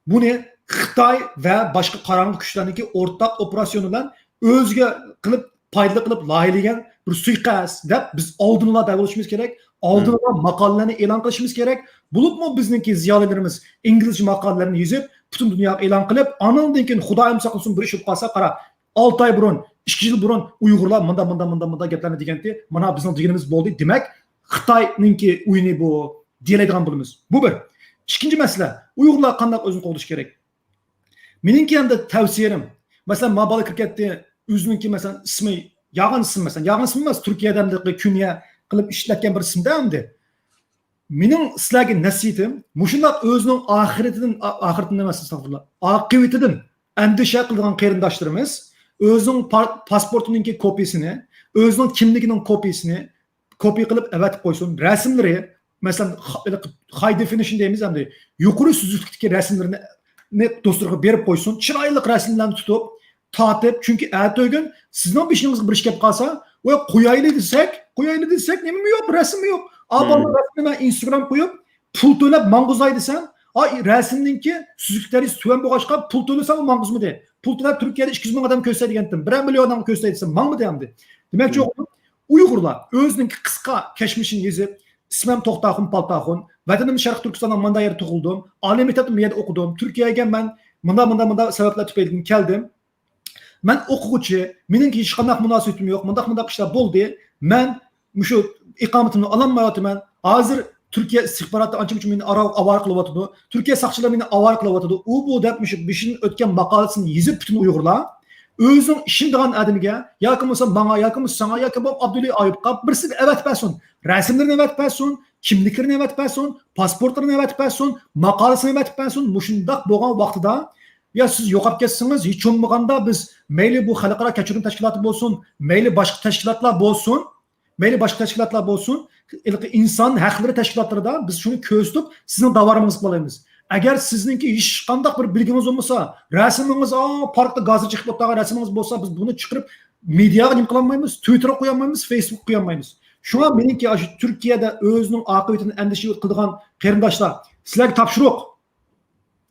بۇنى خىتاي ۋە باشقا قاراڭغۇ كۈچلەرنىڭكى ئورتاق ئوپېراتسىيونى بىلەن ئۆزىگە قىلىپ، پايدىلىق قىلىپ لايىھىلىگەن بىر سۇيىقەست دەپ بىز ئالدىنلا دەۋالىشىمىز كېرەك. ئالدىنلا ماقالىلەرنى ئېلان قىلىشىمىز كېرەك. بولۇپمۇ بىزنىڭكى زىيالىيلىرىمىز ئىنگلىزچە ماقالىلەرنى يېزىپ، پۈتۈن دۇنياغا ئېلان قىلىپ، ئانىڭدىن كېيىن خۇدايىم ساقلىسۇن بىر ئىش بولۇپ قالسا، قارا، ئالتە ئاي بۇرۇن، ئىككى يىل بۇرۇن ئۇيغۇرلار مۇنداق، مۇنداق، مۇنداق، مۇنداق گەپلەرنى دېگەنتى، مانا بىزنىڭ دېگىنىمىز بولدى، دېمەك، خىتاينىڭكى ئويۇنى بۇ دېيەلەيدىغان بولىمىز. بۇ بىر. ئىككىنچى مەسىلە، ئۇيغۇرلار قانداق ئۆزىنى قوغدىشى كېرەك؟ مېنىڭكى ئەمدى تەۋسىيەم، مەسىلەن، ما بالا كىرىپ كەتتى، ئۆزىنىڭكى، مەسىلەن، ئىسمى، يالغان ئىسىم، مەسىلەن، يالغان ئىسىم ئەمەس، تۈركىيەدە ئەمدى كۈنىيە قىلىپ ئىشلەتكەن بىر ئىسىمدە ئەمدى. مېنىڭ سىلەرگە نەسىھىتىم، مۇشۇنداق ئۆزىنىڭ ئاخىرىتىدىن، ئا-، ئاخىرىتىدىن ئەمەس، ئەستەغپۇرۇللا، ئاقىۋىتىدىن ئەندىشە قىلىدىغان قېرىنداشلىرىمىز ئۆزىنىڭ پا-، پاسپورتىنىڭكى كوپىيىسىنى، ئۆزىنىڭ كىملىكىنىڭ كوپىيىسىنى كوپىي قىلىپ ئەۋەتىپ قويسۇن. رەسىملىرى، مەسىلەن، خا-، ھاي دېفىنىشن دەيمىز ئەمدى، يۇقىرى سۈزۈكلۈكتىكى رەسىملىرىنى، نى دوستلىرىغا بېرىپ قويسۇن. چىرايلىق رەسىملەرنى تۇتۇپ، تارتىپ، چۈنكى ئەتىگۈن سىزنىڭ بېشىڭىزغا بىر ئىش كېلىپ قالسا، ۋە قويايلى دېسەك، قويايلى دېسەك، نېمىمۇ يوق، رەسىممۇ يوق. ئا، بالىنىڭ رەسىمىنى مەن ئىنستاگرام قويۇپ، پۇل تۆلەپ ماڭغۇزاي دېسەم، ئا، رەسىمنىڭكى سۈزۈكلۈك دەرىجىسى تۆۋەن بولغاچقا، پۇل تۆلىسەڭمۇ ماڭغۇزمىدى. پۇل تۆلەپ تۈركىيەدە ئىككى يۈز مىڭ ئادەم كۆرسەي دېگەنتىم، بىرەر مىليون ئادەمگە كۆرسەي دېسەم، ماڭمىدى ئەمدى. دېمەكچى بولغىنىم، ئۇيغۇرلار ئۆزىنىڭكى قىسقا كەچمىشىنى يېزىپ، ئىسمىم توختاخۇن پالتاخۇن، ۋەتىنىم شەرقىي تۈركىستاننىڭ مانداق يەردە تۇغۇلدۇم، ئالىي مەكتەپنى بۇ يەردە ئوقۇدۇم، تۈركىيەگە مەن مۇنداق، مۇنداق، مۇنداق سەۋەبلەر تۈپەيلىدىن كەلدىم. مەن ئوقۇغۇچى، مېنىڭكى ھېچقانداق مۇناسىۋىتىم يوق، مۇنداق، مۇنداق ئىشلار بولدى. مەن مۇشۇ ئىقامىتىمنى ئالالمايۋاتىمەن. ھازىر تۈركىيە ئىستىخباراتى ئانچە-مۇنچە مېنى ئارا-، ئاۋارە قىلىۋاتىدۇ. تۈركىيە ساقچىلىرى مېنى ئاۋارە قىلىۋاتىدۇ. ئۇ بۇ دەپ مۇشۇ بېشىدىن ئۆتكەن ماقالىسىنى يېزىپ پۈتۈن ئۇيغۇرلار، ئۆزىنىڭ ئىشىنىدىغان ئادىمىگە، ياكى بولمىسا ماڭا، ياكى بولمىسا ساڭا، ياكى بولمىسا ئابدۇللا ئايۇپقا، بىرسىگە ئەۋەتىپ بەرسۇن. رەسىملىرىنى ئەۋەتىپ بەرسۇن، كىملىكلىرىنى ئەۋەتىپ بەرسۇن، پاسپورتلىرىنى ئەۋەتىپ بەرسۇن، ماقالىسىنى ئەۋەتىپ بەرسۇن. مۇشۇنداق بولغان ۋاقتىدا، يا سىز يوقاپ كەتسىڭىز، ھېچ بولمىغاندا بىز مەيلى بۇ خەلقئارا كەچۈرۈم تەشكىلاتى بولسۇن، مەيلى باشقا تەشكىلاتلار بولسۇن، مەيلى باشقا تەشكىلاتلار بولسۇن، ھېلىقى ئىنسان ھەقلىرى تەشكىلاتلىرىدا بىز شۇنى كۆرسىتىپ، سىزنىڭ داۋرىڭىزغا بالايمىز. ئەگەر سىزنىڭكى ھېچقانداق بىر بىلگىڭىز بولمىسا، رەسىمىڭىز، ئا، پاركتا گازىر چېقىپ ئولتۇرغان رەسىمىڭىز بولسا، بىز بۇنى چىقىرىپ، مېدىياغا نېمە قىلالمايمىز، تۋىتتېرغا قويالمايمىز، فېيسبۇكقا قويالمايمىز. شۇڭا مېنىڭكى ئاشۇ تۈركىيەدە ئۆزىنىڭ ئاقىۋىتىدىن ئەندىشە قىلىدىغان قېرىنداشلار، سىلەرگە تاپشۇرۇق.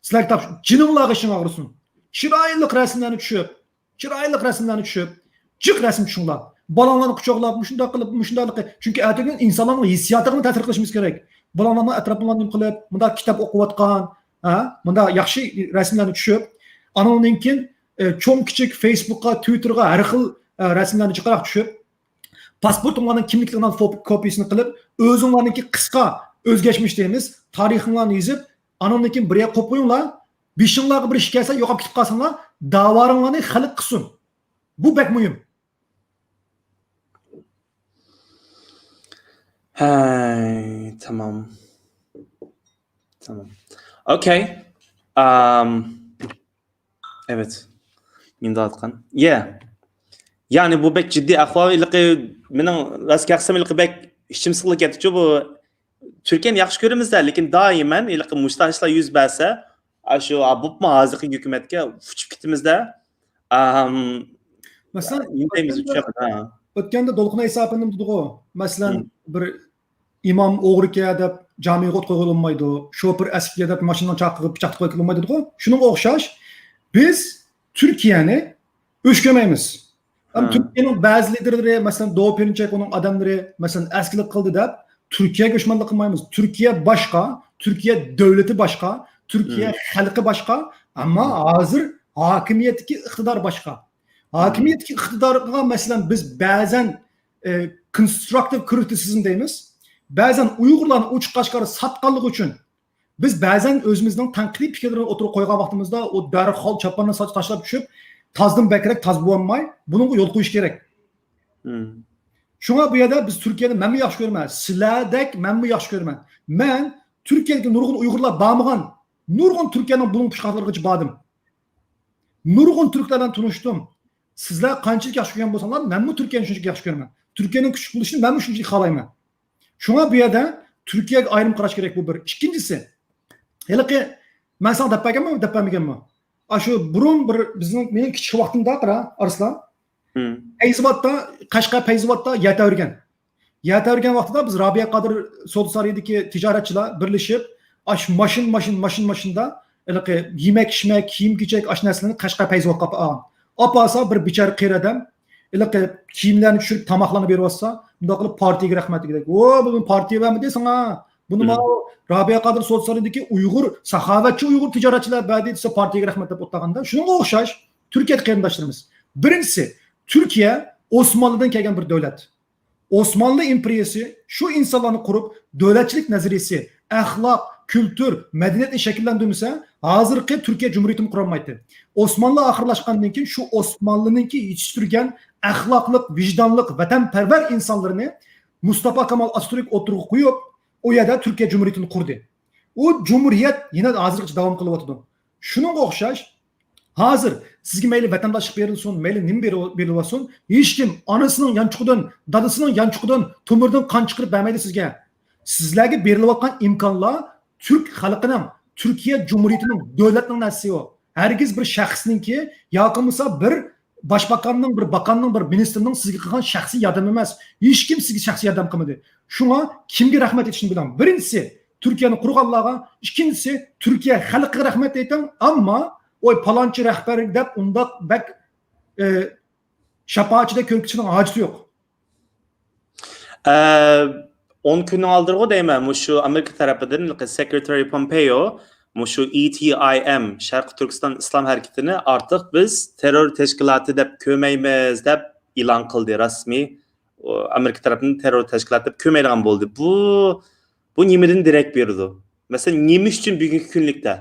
سىلەرگە تاپشۇرۇق. جېنىڭلارغا ئىشىڭ ئاغرىسۇن. چىرايلىق رەسىملەرنى چۈشۈرۈپ، چىرايلىق رەسىملەرنى چۈشۈرۈپ، جىق رەسىم چۈشۈرۈڭلار. بالىڭلارنى قۇچاقلاپ، مۇشۇنداق قىلىپ، مۇشۇنداق قىلىپ. چۈنكى ئەتىگۈن ئىنسانلارنىڭ ھېسسىياتىغا تەسىر قىلىشىمىز كېرەك. بالىڭلارنى ئەتراپىڭلاردا نېمە قىلىپ، مۇنداق كىتاب ئوقۇۋاتقان، ھە، مۇنداق ياخشى رەسىملەرنى چۈشۈرۈپ، ئانىڭدىن كېيىن، ئە، چوڭ كىچىك فېيسبۇكقا، تۋىتتېرغا ھەر خىل، ئە، رەسىملەرنى جىقراق چۈشۈرۈپ، پاسپورتۇڭلارنىڭ كىملىكلىرىنىڭ فوپ-، كوپىيىسىنى قىلىپ، ئۆزۈڭلارنىڭكى قىسقا ئۆزگەشمىش دەيمىز، تارىخىڭلارنى يېزىپ، ئانىڭدىن كېيىن بىر يەرگە قويۇپ قويۇڭلار. بېشىڭلارغا بىر ئىش كەلسە، يوقاپ كېتىپ قالساڭلار، داۋالىرىڭلارنى خەلق قىلسۇن. بۇ بەك مۇھىم. ھەي، تامام. تامام. ئوكەي. ئام، ئەۋەت. مېنى دەۋاتقان. يە. يەنى بۇ بەك جىددىي ئەھۋال. ھېلىقى مېنىڭ راست گەپ قىلسام، ھېلىقى بەك ئىچىم سىقىلىپ كەتتىچۇ بۇ. تۈركىيەنى ياخشى كۆرىمىز-دە، لېكىن دائىمەن ھېلىقى مۇشۇنداق ئىشلار يۈز بەرسە، ئاشۇ، ئا، بوپمۇ ھازىرقى ھۆكۈمەتكە ئۇچۇپ كېتىمىز-دە. ئام، مەسىلەن، نېمە دەيمىز، ئۆتكەندە، چۈشەنمىدىم. ھە. ئۆتكەندە دولقۇن ئەيسا ئەپەندىم دېدىغۇ، مەسىلەن، مم. بىر ئىمام ئوغرىكەن دەپ جامىغا ئوت قويغىلى بولمايدۇ، شوپۇر ئەسكىكەن دەپ ماشىنىنىڭ چاقىغا پىچاق تىقىۋەتكىلى بولمايدۇ دېدىغۇ. شۇنىڭغا ئوخشاش، بىز تۈركىيەنى ئۆچ كۆرمەيمىز. ئەمما ھە. تۈركىيەنىڭ بەزى لىدېرلىرى، مەسىلەن، دو پېرىنچەك ئۇنىڭ ئادەملىرى، مەسىلەن، ئەسكىلىك قىلدى دەپ تۈركىيەگە ئۆچمەنلىك قىلمايمىز. تۈركىيە باشقا، تۈركىيە دۆلىتى باشقا، تۈركىيە مم. خەلقى باشقا، ئەمما مم. ھازىر ھاكىمىيەتتىكى ئىقتىدار باشقا. ھاكىمىيەتتىكى ئىقتىدارغا، مەسىلەن، بىز بەزەن، ئە، كونستراكتىپ كرىتىسىزم دەيمىز. بەزەن ئۇيغۇرلارنى ئوچۇق ئاشكارا ساتقانلىقى ئۈچۈن بىز بەزەن ئۆزىمىزنىڭ تەنقىدىي پىكىرلىرىنى ئوتتۇرىغا قويغان ۋاقتىمىزدا، ئۇ دەرھال چاپاننى ساچ-، تاشلاپ چۈشۈپ، تازدىن بەكرەك تاز بولالماي، بۇنىڭغا يول قويۇش كېرەك. مم. شۇڭا بۇ يەردە بىز تۈركىيەنى مەنمۇ ياخشى كۆرىمەن، سىلەردەك مەنمۇ ياخشى كۆرىمەن. مەن تۈركىيەدىكى نۇرغۇن ئۇيغۇرلار بارمىغان، نۇرغۇن تۈركىيەنىڭ بۇلۇڭ پۇچقاقلىرىغىچە باردىم. نۇرغۇن تۈركلەر بىلەن تونۇشتۇم. سىزلەر قانچىلىك ياخشى كۆرگەن بولساڭلار، مەنمۇ تۈركىيەنى شۇنچىلىك ياخشى كۆرىمەن. تۈركىيەنىڭ كۈچلۈك بولۇشىنى مەنمۇ شۇنچىلىك خالايمەن. شۇڭا بۇ يەردە تۈركىيەگە ئايرىم قاراش كېرەك، بۇ بىر. ئىككىنچىسى، ھېلىقى مەن ساڭا دەپ بەرگەنمەن، دەپ بەرمىگەنمەن؟ ئاشۇ بۇرۇن بىر بىزنىڭ، مېنىڭ كىچىك ۋاقتىمدا قارا، ئارسلان. مم. پەيزىۋاتتا، قەشقەر پەيزىۋاتتا يەر تەۋرىگەن. يەر تەۋرىگەن ۋاقتىدا بىز رابىيە قادىر سودا سارىيىدىكى تىجارەتچىلەر بىرلىشىپ، ئاش ماشىنا، ماشىنا، ماشىنا، ماشىنىدا ھېلىقى يېمەك-ئىچمەك، كىيىم-كېچەك، ئاش نەرسىلەرنى قەشقەر پەيزىۋاتقا ئاپارغان. ئاپارسا، بىر بىچارە قېرى ئادەم ھېلىقى كىيىملەرنى چۈشۈرۈپ، تاماقلارنى بېرىۋاتسا، مۇنداق قىلىپ پارتىيەگە رەھمەت دېگۈدەك. ۋو، بۇنى پارتىيە بەرمىدى ساڭا. بۇنى مم. ماۋۇ رابىيە قادىر سودا سارىيىدىكى ئۇيغۇر ساخاۋەتچى ئۇيغۇر تىجارەتچىلەر بەردى دېسە، پارتىيەگە رەھمەت دەپ ئولتۇرغاندا، شۇنىڭغا ئوخشاش تۈركىيەدىكى قېرىنداشلىرىمىز. بىرىنچىسى، تۈركىيە ئوسمانلىدىن كەلگەن بىر دۆلەت. ئوسمانلى ئىمپېرىيىسى شۇ ئىنسانلارنى قۇرۇپ، دۆلەتچىلىك نەزەرىيىسى، ئەخلاق، كۈلتۈر، مەدەنىيەتنى شەكىللەندۈرمىسە، ھازىرقى تۈركىيە جۇمھۇرىيىتىنى قۇرالمايتتى. ئوسمانلى ئاخىرلاشقاندىن كېيىن شۇ ئوسمانلىنىڭكى يېتىشتۈرگەن ئەخلاقلىق، ۋىجدانلىق، ۋەتەنپەرۋەر ئىنسانلىرىنى مۇستاپا كامال ئاتاتۈرك ئوتتۇرىغا قويۇپ، ئۇ يەردە تۈركىيە جۇمھۇرىيىتىنى قۇردى. ئۇ جۇمھۇرىيەت يەنە ھازىرغىچە داۋام قىلىۋاتىدۇ. شۇنىڭغا ئوخشاش، ھازىر سىزگە مەيلى ۋەتەنداشلىق بېرىلسۇن، مەيلى نېمە بېرىل-، بېرىلىۋاتسۇن، ھېچكىم ئانىسىنىڭ يانچۇقىدىن، دادىسىنىڭ يانچۇقىدىن، تومۇردىن قان چىقىرىپ بەرمەيدۇ سىزگە. سىزلەرگە بېرىلىۋاتقان ئىمكانلار تۈرك خەلقىنىڭ، تۈركىيە جۇمھۇرىيىتىنىڭ، دۆلەتنىڭ نەرسىسى ئۇ. ھەرگىز بىر شەخسنىڭكى ياكى بولمىسا بىر باشباقاننىڭ، بىر باقاننىڭ، بىر مىنىستىرنىڭ سىزگە قىلغان شەخسىي ياردىمى ئەمەس. ھېچكىم سىزگە شەخسىي ياردەم قىلمىدى. شۇڭا كىمگە رەھمەت ئېيتىشنى بىلىڭ. بىرىنچىسى، تۈركىيەنى قۇرغانلارغا، ئىككىنچىسى، تۈركىيە خەلقىگە رەھمەت ئېيتىڭ، ئەمما ئوي پالانچى رەھبەر دەپ ئۇنداق بەك، ئە، شاپائەتچىدەك كۆرۈنۈشنىڭ ھاجىتى يوق. ئە، ئون كۈننىڭ ئالدىغۇ دەيمەن، مۇشۇ ئامېرىكا تەرىپىدىن سېكرېتارى پومپېيو مۇشۇ ئېي تى ئاي ئېم، شەرقىي تۈركىستان ئىسلام ھەرىكىتىنى ئارتۇق بىز تېررور تەشكىلاتى دەپ كۆرمەيمىز دەپ ئېلان قىلدى رەسمىي. ئۇ ئامېرىكا تەرىپىدىن تېررور تەشكىلات دەپ كۆرمەيدىغان بولدى. بۇ، بۇ نېمىدىن دېرەك بېرىدۇ؟ مەسىلەن، نېمە ئۈچۈن بۈگۈنكى كۈنلۈكتە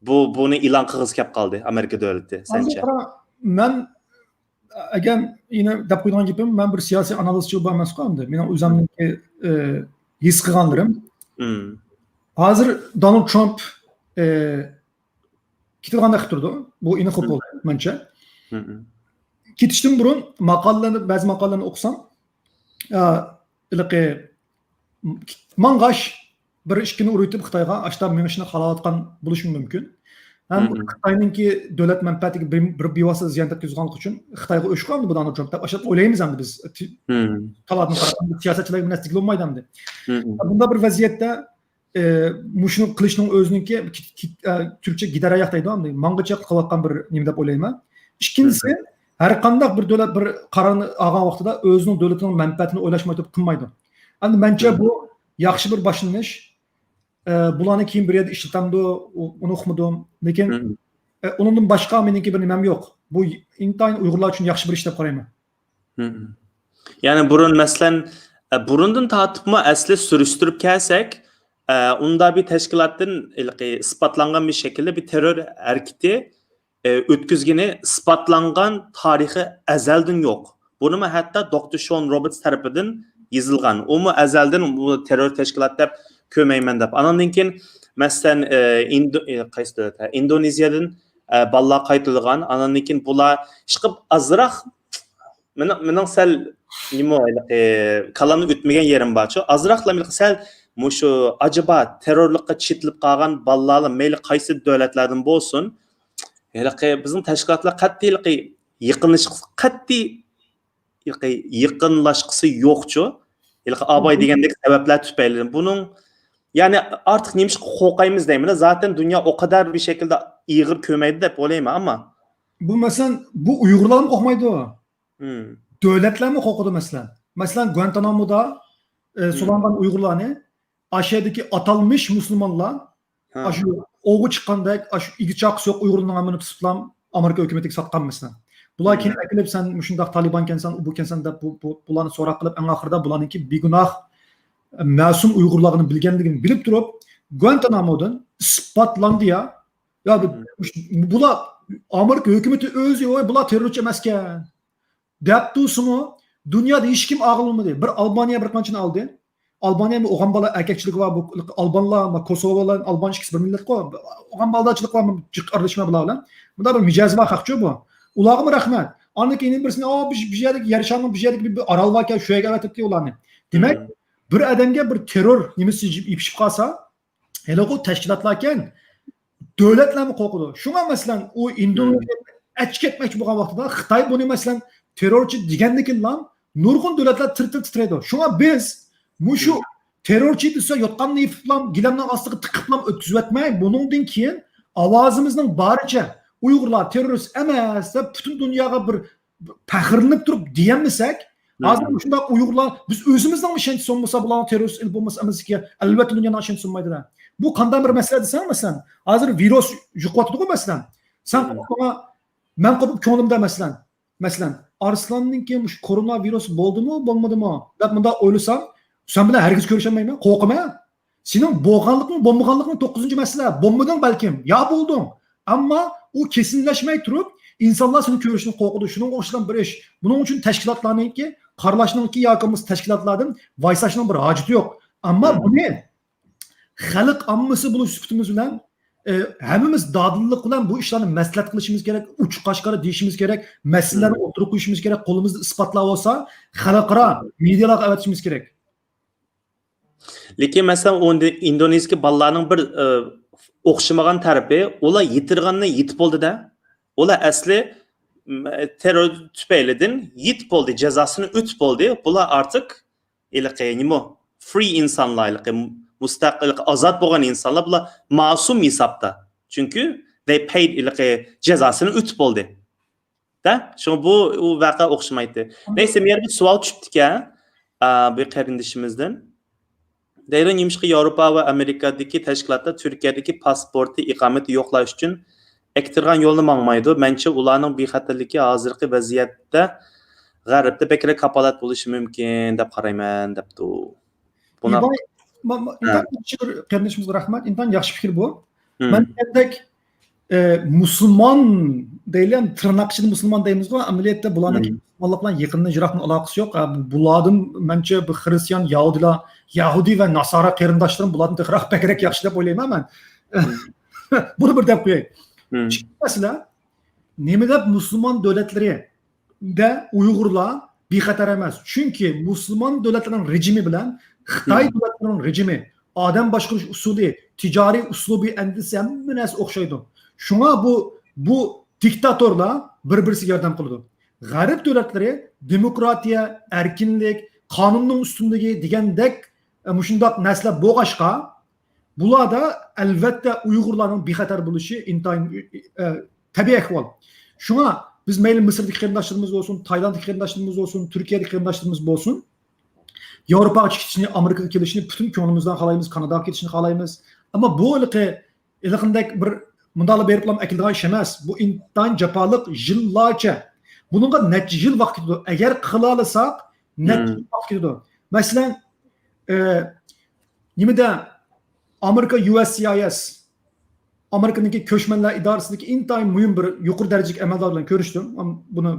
بۇ، بۇنى ئېلان قىلغۇسى كەپ قالدى ئامېرىكا دۆلىتى، سەنچە؟ مەن ئەگەر يەنە دەپ قويىدىغان گېپىم، مەن بىر سىياسىي ئانالىزچى بولۇپ ئەمەسقۇ ئەمدى. مېنىڭ ئۆزۈمنىڭكى، ئە، ھېس قىلغانلىرىم. مم. ھازىر دونالد ترامپ، ئە، كېتىدىغاندەك قىلىپ تۇرىدۇ. بۇ ئېنىق بولدى، مەنچە. مم. كېتىشتىن بۇرۇن ماقالىلەرنى، بەزى ماقالىلەرنى ئوقۇسام، ئە، ھېلىقى ماڭغاچ بىر ئىككىنى ئۇرۇۋېتىپ خىتايغا ئاشتا مېڭىشنى خالاۋاتقان بولۇشى مۇمكىن. ھەم خىتاينىڭكى دۆلەت مەنپەئەتىگە بىر، بىر بىۋاسىتە زىيان يەتكۈزگەنلىكى ئۈچۈن خىتايغا ئۆچ قالمىدى بۇ دونالد ترامپ دەپ ئاشۇنداق ئويلايمىز ئەمدى بىز. تالاردىن قاراپ، سىياسەتچىلەرگە بۇ نەرسە دېگىلى بولمايدۇ ئەمدى. بۇنداق بىر ۋەزىيەتتە، ئە، مۇشۇنى قىلىشنىڭ ئۆزىنىڭكى، ئە، تۈركچە گىدەر ئاياق دەيدۇ ئەمدى. ماڭغىچە قىلىۋاتقان بىر نېمە دەپ ئويلايمەن. ئىككىنچىسى، ھەر قانداق بىر دۆلەت بىر قارارنى ئالغان ۋاقتىدا ئۆزىنىڭ دۆلىتىنىڭ مەنپەئەتىنى ئويلاشماي تۇرۇپ قىلمايدۇ. ئەمدى مەنچە بۇ ياخشى بىر باشلىنىش. ئە، بۇلارنى كېيىن بىر يەردە ئىشلىتەمدۇ، ئۇ-، ئۇنى ئۇقمىدىم. لېكىن، ئە، ئۇنىڭدىن باشقا مېنىڭكى بىر نېمەم يوق. بۇ ئىنتايىن ئۇيغۇرلار ئۈچۈن ياخشى بىر ئىش دەپ قارايمەن. يەنى بۇرۇن، مەسىلەن، ئە، بۇرۇندىن تارتىپمۇ ئەسلى سۈرۈشتۈرۈپ كەلسەك، ئە، ئۇنداق بىر تەشكىلاتتىن ھېلىقى ئىسپاتلانغان بىر شەكىلدە بىر تېررور ھەرىكىتى ئە، ئۆتكۈزگىنى ئىسپاتلانغان تارىخى ئەزەلدىن يوق. بۇنىمۇ ھەتتا دوكتور شون روبېرتس تەرىپىدىن يېزىلغان. ئۇمۇ ئەزەلدىن بۇ تېررور تەشكىلات دەپ كۆرمەيمەن دەپ. ئاناندىن كېيىن، مەسىلەن، ئە، ئىندو-، ئە، قايسى دۆلەت؟ ھە، ئىندونېزىيەدىن، ئە، بالىلار قايتۇرۇلغان. ئاناندىن كېيىن بۇلار ئىشقىلىپ ئازراق مېنىڭ، مېنىڭ سەل نېمە، ھېلىقى كاللامنى ئۆتمىگەن يېرىم بارچۇ. ئازراقلا ھېلىقى سەل مۇشۇ ئاجىبا تېررورلۇققا چېتىلىپ قالغان بالىلارلا مەيلى قايسى دۆلەتلەردىن بولسۇن، ھېلىقى بىزنىڭ تەشكىلاتلار قەتئىي ھېلىقى يېقىنلاشقۇسى، قەتئىي ھېلىقى يېقىنلاشقۇسى يوقچۇ. ھېلىقى ئاباي دېگەندەك سەۋەبلەر تۈپەيلىدىن. بۇنىڭ، يەنى، ئارتۇق نېمىشقا قورقايمىز دەيمەن. زاتەن دۇنيا ئۇ قەدەر بىر شەكىلدە ئېغىر كۆرمەيدۇ دەپ ئويلايمەن، ئەمما. بۇ، مەسىلەن، بۇ ئۇيغۇرلارمۇ قورقمايدۇ. دۆلەتلەرمۇ قورقىدۇ، مەسىلەن. مەسىلەن، گۇانتانامودا، ئە، سولانغان ئۇيغۇرلارنى ئاشۇ يەردىكى ئاتالمىش مۇسۇلمانلار، ئاشۇ ئوۋغا چىققاندەك، ئاشۇ ئىگە چاقىسى يوق ئۇيغۇرنىڭ ھەممىنى پىسىپلام ئامېرىكا ھۆكۈمىتىگە ساتقان، مەسىلەن. بۇلار كېيىن ئەكېلىپ، سەن مۇشۇنداق تالىبانكەنسەن، ئۇ بۇكەنسەن دەپ، بۇ، بۇ، بۇلارنى سوراق قىلىپ، ئەڭ ئاخىرىدا بۇلارنىڭكى بىگۇناھ، مەسۇم ئۇيغۇرلارنى بىلگەنلىكىنى بىلىپ تۇرۇپ، گۇانتانامودىن ئىسپاتلاندى يا. يا، بۇ، بۇلار ئامېرىكا ھۆكۈمىتى ئۆزى، ۋاي، بۇلار تېررورچى ئەمەسكەن دەپ تۇرسىمۇ، دۇنيادا ھېچكىم ئالغىلى بولمىدى. بىر ئالبانىيە بىر قانچىنى ئالدى. ئالبانىيە ئوغان بالا ئەركەكچىلىكى بار، بۇ ئالبانلار، ما، كوسوۋالار، ئالبان ئىككىسى بىر مىللەتقۇ. ئوغان بالىدارچىلىقى بار، جىق ئارىلىشىش بار بۇلار بىلەن. بۇنداق بىر مىجەزى بار خەقچۇ بۇ. ئۇلارغىمۇ رەھمەت. ئاندىن كېيىن بىرسىنى، ئا، بۇ، بۇ يەردىكى يەر شارنىڭ بۇ يەردىكى بىر، بىر ئارال باركەن، شۇ يەرگە ئەۋەتەتتى ئۇلارنى. دېمەك، بىر ئادەمگە بىر تېررور نېمىسى يېپىشىپ قالسا، ھېلىقۇ تەشكىلاتلاركەن، دۆلەتلەرمۇ قورقىدۇ. شۇڭا، مەسىلەن، ئۇ ئىندونېزىيە ئەچ كەتمەكچى بولغان ۋاقتىدا خىتاي بۇنى، مەسىلەن، تېررورچى دېگەندىكىنلا نۇرغۇن دۆلەتلەر تىر-تىر تىترەيدۇ. شۇڭا بىز مۇشۇ تېررورچى دېسە يوتقاننى يېپىپلا، گىلەمنىڭ ئاستىغا تىقىپلا ئۆتكۈزۈۋەتمەي، بۇنىڭدىن كېيىن ئاۋازىمىزنىڭ بارىچە ئۇيغۇرلار تېررورىست ئەمەس دەپ پۈتۈن دۇنياغا بىر پەخىرلىنىپ تۇرۇپ دېيەلمىسەك، ھازىر مۇشۇنداق ئۇيغۇرلار، بىز ئۆزىمىزنىڭمۇ ئىشەنچ سۇنمىسا، بۇلارنىڭ تېررورىست ئېلىپ بولمىسا ئەمەسكى، ئەلۋەتتە دۇنيانىڭ ئىشەنچ سۇنمايدۇ-دە. بۇ قانداق بىر مەسىلە دېسەڭ، مەسىلەن، ھازىر ۋىرۇس يۇقۇۋاتىدىغۇ، مەسىلەن. سەن قوپۇپ ماڭا، مەن قوپۇپ كۆڭلۈمدە، مەسىلەن، مەسىلەن، ئارسلاننىڭكى مۇشۇ كورونا ۋىرۇس بولدىمۇ، بولمىدىمۇ دەپ مۇنداق ئويلىسام، سەن بىلەن ھەرگىز كۆرۈشەلمەيمەن، قورقىمەن. سېنىڭ بولغانلىقىڭ، بولمىغانلىقىڭ توققۇزىنچى مەسىلە. بولمىدىڭ بەلكىم، يا بولدۇڭ. ئەمما ئۇ كېسىنلەشمەي تۇرۇپ، ئىنسانلار سېنى كۆرۈشتىن قورقىدۇ. شۇنىڭغا ئوخشىغان بىر ئىش. بۇنىڭ ئۈچۈن تەشكىلاتلارنىڭكى، قارىلاشنىڭكى ياكى بولمىسا تەشكىلاتلاردىن ۋايساشنىڭ بىر ھاجىتى يوق. ئەمما بۇنى خەلق ئاممىسى بولۇش سۈپىتىمىز بىلەن، ئە، ھەممىمىز دادىللىق بىلەن بۇ ئىشلارنى مەسلىھەت قىلىشىمىز كېرەك، ئوچۇق-ئاشكارا دېيىشىمىز كېرەك، مەسىلىلەرنى ئوتتۇرىغا قويۇشىمىز كېرەك، قولىمىزدا ئىسپاتلار بولسا، خەلقئارا مېدىيالارغا ئەۋەتىشىمىز كېرەك. لېكىن، مەسىلەن، ئۇ ئىندونېزىيىدىكى بالىلارنىڭ بىر، ئە، ئوخشىمىغان تەرىپى، ئۇلار يېتىدىغىنىنى يېتىپ بولدى-دە. ئۇلار ئەسلى، م، تېررور تۈپەيلىدىن يېتىپ بولدى، جازاسىنى ئۆتۈپ بولدى. بۇلار ئارتۇق ھېلىقى نېمە، فرى ئىنسانلار، ھېلىقى مۇستەقىل، ئازاد بولغان ئىنسانلار، بۇلار مەسۇم ھېسابتا. چۈنكى they paid، ھېلىقى جازاسىنى ئۆتۈپ بولدى. دە؟ شۇڭا بۇ، ئۇ ۋەقە ئوخشىمايتتى. نەيسە، بۇ يەردە بىر سوئال چۈشۈپتىكەن، ئا، بىر قېرىندىشىمىزدىن. دەيدۇ، نېمىشقا ياۋروپا ۋە ئامېرىكادىكى تەشكىلاتلار تۈركىيەدىكى پاسپورتى، ئىقامىتى يوقلاش ئۈچۈن ئەكتىرغان يولنى ماڭمايدۇ؟ مەنچە، ئۇلارنىڭ بىخەتەرلىكى ھازىرقى ۋەزىيەتتە غەربتە بەكرەك كاپالەت بولۇشى مۇمكىن دەپ قارايمەن، دەپتۇ. بۇنا-، ئىنتايىن، ما-، ما-، ھە. ئىنتايىن ياخشى بىر قېرىندىشىمىزغا رەھمەت. ئىنتايىن ياخشى پىكىر بۇ. مەن دېگەندەك، ئە، مۇسۇلمان دەيلى، تىرناق ئىچىدە مۇسۇلمان دەيمىزغۇ، ئەمەلىيەتتە بۇلارنىڭكى مۇسۇلمانلىق بىلەن يېقىندىن يىراقتىن ئالاقىسى يوق. ئە، بۇ-، بۇلاردىن مەنچە بىر خرىستىيان، يەھۇدىيلار، يەھۇدىي ۋە ناسارا قېرىنداشلىرىم بۇلاردىن تېخىراق بەكرەك ياخشى دەپ ئويلايمەن مەن. بۇنى بىر دەپ قوياي. ئىككىنچى مەسىلە، نېمە دەپ مۇسۇلمان دۆلەتلىرىدە ئۇيغۇرلار بىخەتەر ئەمەس؟ چۈنكى مۇسۇلمان دۆلەتلىرىنىڭ رېجىمى بىلەن خىتاي دۆلەتلىرىنىڭ رېجىمى، ئادەم باشقۇرۇش ئۇسۇلى، تىجارىي ئۇسلۇبى، ئەندىزىسى، ھەممە نەرسە ئوخشايدۇ. شۇڭا بۇ، بۇ دىكتاتورلار بىر-بىرسىگە ياردەم قىلىدۇ. غەرب دۆلەتلىرى دېموكراتىيە، ئەركىنلىك، قانۇننىڭ ئۈستۈنلۈكى دېگەندەك، ئە، مۇشۇنداق نەرسىلەر بولغاچقا، بۇلاردا ئەلۋەتتە ئۇيغۇرلارنىڭ بىخەتەر بولۇشى ئىنتايىن، ئە، تەبىئىي ئەھۋال. شۇڭا بىز مەيلى مىسىردىكى قېرىنداشلىرىمىز بولسۇن، تايلاندتىكى قېرىنداشلىرىمىز بولسۇن، تۈركىيەدىكى قېرىنداشلىرىمىز بولسۇن، ياۋروپاغا كېتىشىنى، ئامېرىكىغا كېلىشىنى پۈتۈن كۆڭلىمىزدىن خالايمىز، كاناداغا كېتىشىنى خالايمىز. ئەمما بۇ ھېلىقى، ھېلىقىدەك بىر مۇنداقلا بېرىپلا ئەكېلىدىغان ئىش ئەمەس. بۇ ئىنتايىن جاپالىق، يىللارچە. بۇنىڭغا نەچچە يىل ۋاقىت كېتىدۇ. ئەگەر قىلالىساق، نەچچە يىل ۋاقىت كېتىدۇ. مەسىلەن، ئە، نېمىدە، ئامېرىكا يۇ ئېس سىي ئاي ئېس، ئامېرىكىنىڭكى كۆچمەنلەر ئىدارىسىدىكى ئىنتايىن مۇھىم بىر يۇقىرى دەرىجىلىك ئەمەلدار بىلەن كۆرۈشتۈم. بۇنى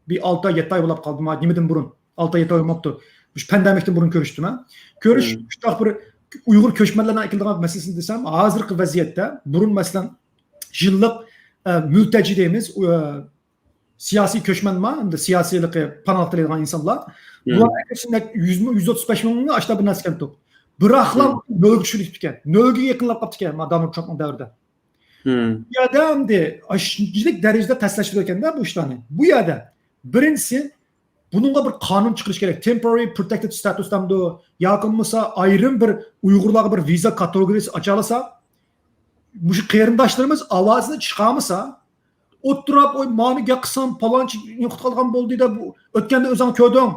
بىر ئالتە ئاي، يەتتە ئاي بولاپ قالدى، ما نېمىدىن بۇرۇن، ئالتە ئاي، يەتتە ئاي بولماپتۇ. مۇشۇ پاندېمىكتىن بۇرۇن كۆرۈشتۈم، ھە. كۆرۈش، مۇشۇنداق بىر ئۇيغۇر كۆچمەنلەرنىڭ ئەكېلىدىغان مەسىلىسىنى دېسەم، ھازىرقى ۋەزىيەتتە، بۇرۇن، مەسىلەن، يىللىق، ئە، مۈلتەجى دەيمىز، ئە، سىياسىي كۆچمەنما، ئەمدى سىياسىيلىقى پاناھ تىلەيدىغان ئىنسانلار. بۇلار يۈز، يۈز ئوتتۇز بەش مىڭنى ئاشتا بىر نەرسە ئىكەنتۇق. بىراقلا نۆلگە چۈشۈپ كېتىپتىكەن. نۆلگە يېقىنلاپ قاپتىكەن، ما، دونالد ترامپنىڭ دەۋرىدە. بۇ يەردە ئەمدى شۇنچىلىك دەرىجىدە تەسلەشتۈرگەندە بۇ ئىشلارنى. بۇ يەردە بىرىنچىسى، بۇنىڭغا بىر قانۇن چىقىرىش كېرەك. Temporary protected status دەمدۇ، ياكى بولمىسا ئايرىم بىر ئۇيغۇرلارغا بىر ۋىزا كاتېگورىيىسى ئاچالىسا، مۇشۇ قېرىنداشلىرىمىز ئاۋازىنى چىقارمىسا، ئولتۇراپ، «ئوي، مانى گەپ قىلسام، پالانچى قۇتقالغان بولدى» دەپ، ئۆتكەندە ئۆزۈڭ كۆردۈڭ.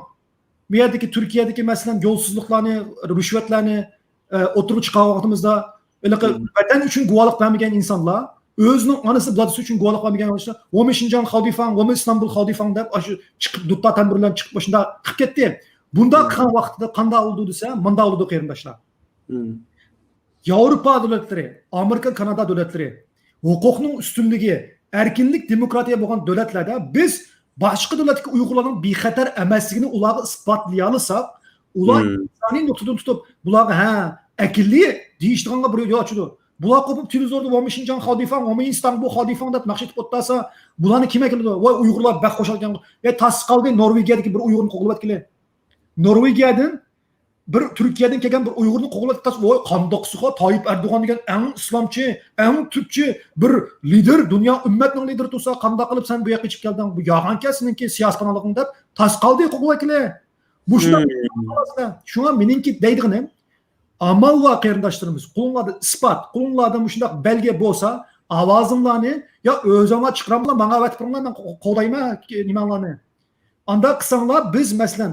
بۇ يەردىكى، تۈركىيەدىكى، مەسىلەن، يولسىزلىقلارنى، رىشۋەتلەرنى، ئە، ئوتتۇرىغا چىقارغان ۋاقتىمىزدا، ھېلىقى ۋەتەن ئۈچۈن گۇۋاھلىق بەرمىگەن ئىنسانلار، ئۆزىنىڭ ئانىسى، دادىسى ئۈچۈن گۇۋاھلىق بەرمىگەن ئىنسانلار، «ۋومېن شىنجاڭ خاۋدىفاڭ، ۋومېن ئىستانبۇل خاۋدىفاڭ» دەپ، ئاشۇ چىقىپ، دۇتار تەمبۇر بىلەن چىقىپ، مۇشۇنداق قىلىپ كەتتى. بۇنداق قىلغان ۋاقتىدا قانداق بولىدۇ دېسە، مۇنداق بولىدۇ، قېرىنداشلار. ياۋروپا دۆلەتلىرى، ئامېرىكا، كانادا دۆلەتلىرى ھوقۇقنىڭ ئۈستۈنلۈكى، ئەركىنلىك، دېموكراتىيە بولغان دۆلەتلەردە بىز باشقا دۆلەتتىكى ئۇيغۇرلارنىڭ بىخەتەر ئەمەسلىكىنى ئۇلارغا ئىسپاتلىيالىساق، ئۇلار ئىنسانىي نۇقتىدىن تۇتۇپ، بۇلارغا، ھە، ئەكېلى دېيىشىدىغانغا بىر يول ئاچىدۇ. بۇلار قوپۇپ تېلېۋىزوردا «ۋومېن شىنجاڭ خاۋدىفاڭ، ۋومېن ئىستانبۇل خاۋدىفاڭ» دەپ ناخشا ئېيتىپ ئولتۇرسا، بۇلارنى كىم ئەكېلىدۇ؟ «ۋاي، ئۇيغۇرلار بەك خۇشالكەن. ئەي، تاس قالدى، نورۋېگىيەدىكى بىر ئۇيغۇرنى قوغلىۋەتكىلى.» نورۋېگىيەدىن بىر تۈركىيەدىن كەلگەن بىر ئۇيغۇرنى قوغلىۋەتتى، تاس، ۋاي، قانداقسىغۇ، تايىپ ئەردوغان دېگەن ئەڭ ئىسلامچى، ئەڭ تۈپچى بىر لىدېر، دۇنيا ئۈممەتنىڭ لىدېرى تۇرسا، قانداق قىلىپ سەن بۇ ياققا كېچىپ كەلدىڭ؟ بۇ يالغانكەن سېنىڭكى سىياسىي پاناھلىقىڭ دەپ تاس قالدى قوغلىۋەتكىلى. مۇشۇنداق. شۇڭا مېنىڭكى دەيدىغىنىم، ئامال بار قېرىنداشلىرىمىز، قولۇڭلاردا ئىسپات، قولۇڭلاردا مۇشۇنداق بەلگە بولسا، ئاۋازىڭلارنى يا ئۆزۈڭلار چىقىرىڭلار، ماڭا ئەۋەتىپ بېرىڭلار، مەن قو-، قوغدايمەن نېمەڭلارنى. ئانداق قىلساڭلار، بىز، مەسىلەن،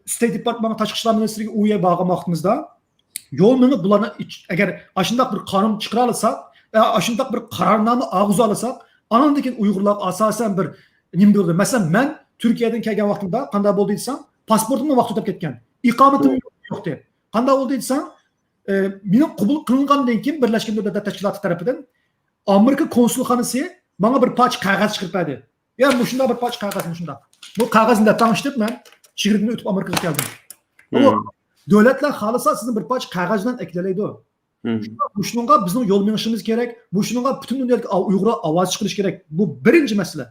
ستېيت دېپارتمېنت، تاشقى ئىشلار مىنىستىرلىكىگە ئۇ يەرگە بارغان ۋاقتىمىزدا، يول مېڭىپ بۇلارنى ئىچ-، ئەگەر ئاشۇنداق بىر قانۇن چىقىرالىساق، ئە، ئاشۇنداق بىر قارارنامە ئالغۇزالىساق، ئاناندىن كېيىن ئۇيغۇرلارغا ئاساسەن بىر نېمە بولدى؟ مەسىلەن، مەن تۈركىيەدىن كەلگەن ۋاقتىمدا قانداق بولدى دېسەڭ، پاسپورتۇمنىڭ ۋاقتى ئۆتۈپ كەتكەن، ئىقامىتىم يوق ئىدى. قانداق بولدى دېسەڭ، ئە، مېنىڭ قوبۇل قىلىنغاندىن كېيىن بىرلەشكەن دۆلەتلەر تەشكىلاتى تەرىپىدىن ئامېرىكا كونسۇلخانىسى ماڭا بىر پارچە قەغەز چىقىرىپ بەردى. يا، مۇشۇنداق بىر پارچە قەغەز، مۇشۇنداق. بۇ قەغەزنى دەپتەڭ ئىشلىتىپ، مەن چېگرىدىن ئۆتۈپ ئامېرىكىغا كەلدىم. ئۇ دۆلەتلەر خالىسا سىزنى بىر پارچە قەغەز بىلەن ئەكېلەلەيدۇ. شۇڭا مۇشۇنىڭغا بىزنىڭ يول مېڭىشىمىز كېرەك. مۇشۇنىڭغا پۈتۈن دۇنيادىكى ئۇيغۇرلار ئاۋاز چىقىرىشى كېرەك. بۇ بىرىنچى مەسىلە.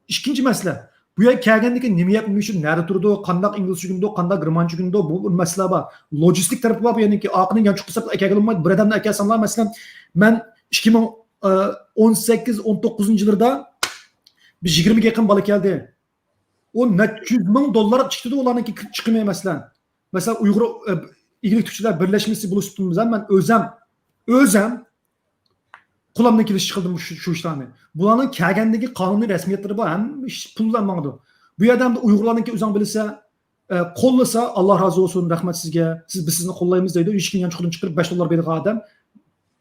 ئىككىنچى مەسىلە. بۇ يەرگە كەلگەندىن كېيىن نېمە يەپ، نېمە ئىچىپ، نەدە تۇرىدۇ، قانداق ئىنگلىزچە ئۆگىنىدۇ، قانداق گېرمانچە ئۆگىنىدۇ، بۇ بىر مەسىلە بار. لوجىستىك تەرىپى بار بۇ يەرنىڭكى. ئارقىدىن يانچۇق قىلسا ئەكەلگىلى بولمايدۇ. بىر ئادەمنى ئەكەلسەڭلار، مەسىلەن، مەن ئىككى مىڭ ئون سەككىز، ئون توققۇزىنچى يىلدا بىر يىگىرمىگە يېقىن بالا كەلدى. ئۇ نەچچە يۈز مىڭ دوللار چىقتىدۇ ئۇلارنىڭكى چىقىمى، مەسىلەن. مەسىلەن، ئۇيغۇر، ئە، ئىگىلىك تۈكچىلەر بىرلەشمىسى بولۇشۇپتۇ، مەن ئۆزەم، ئۆزەم قولۇمدىن كېلىشىچە قىلدىم شۇ، شۇ ئىشلارنى. بۇلارنىڭ كەلگەندىكى قانۇنىي رەسمىيەتلىرى بار، ھەممە ئىش پۇل بىلەن ماڭىدۇ. بۇ يەردە ئەمدى ئۇيغۇرلارنىڭكى ئۆزۈڭ بىلىسەن، ئە، قوللىسا، «ئاللا رازى بولسۇن، رەھمەت سىزگە، سىز، بىز سىزنى قوللايمىز» دەيدۇ، ھېچكىم يانچۇقىدىن چىقىرىپ بەش دوللار بېرىدىغان ئادەم.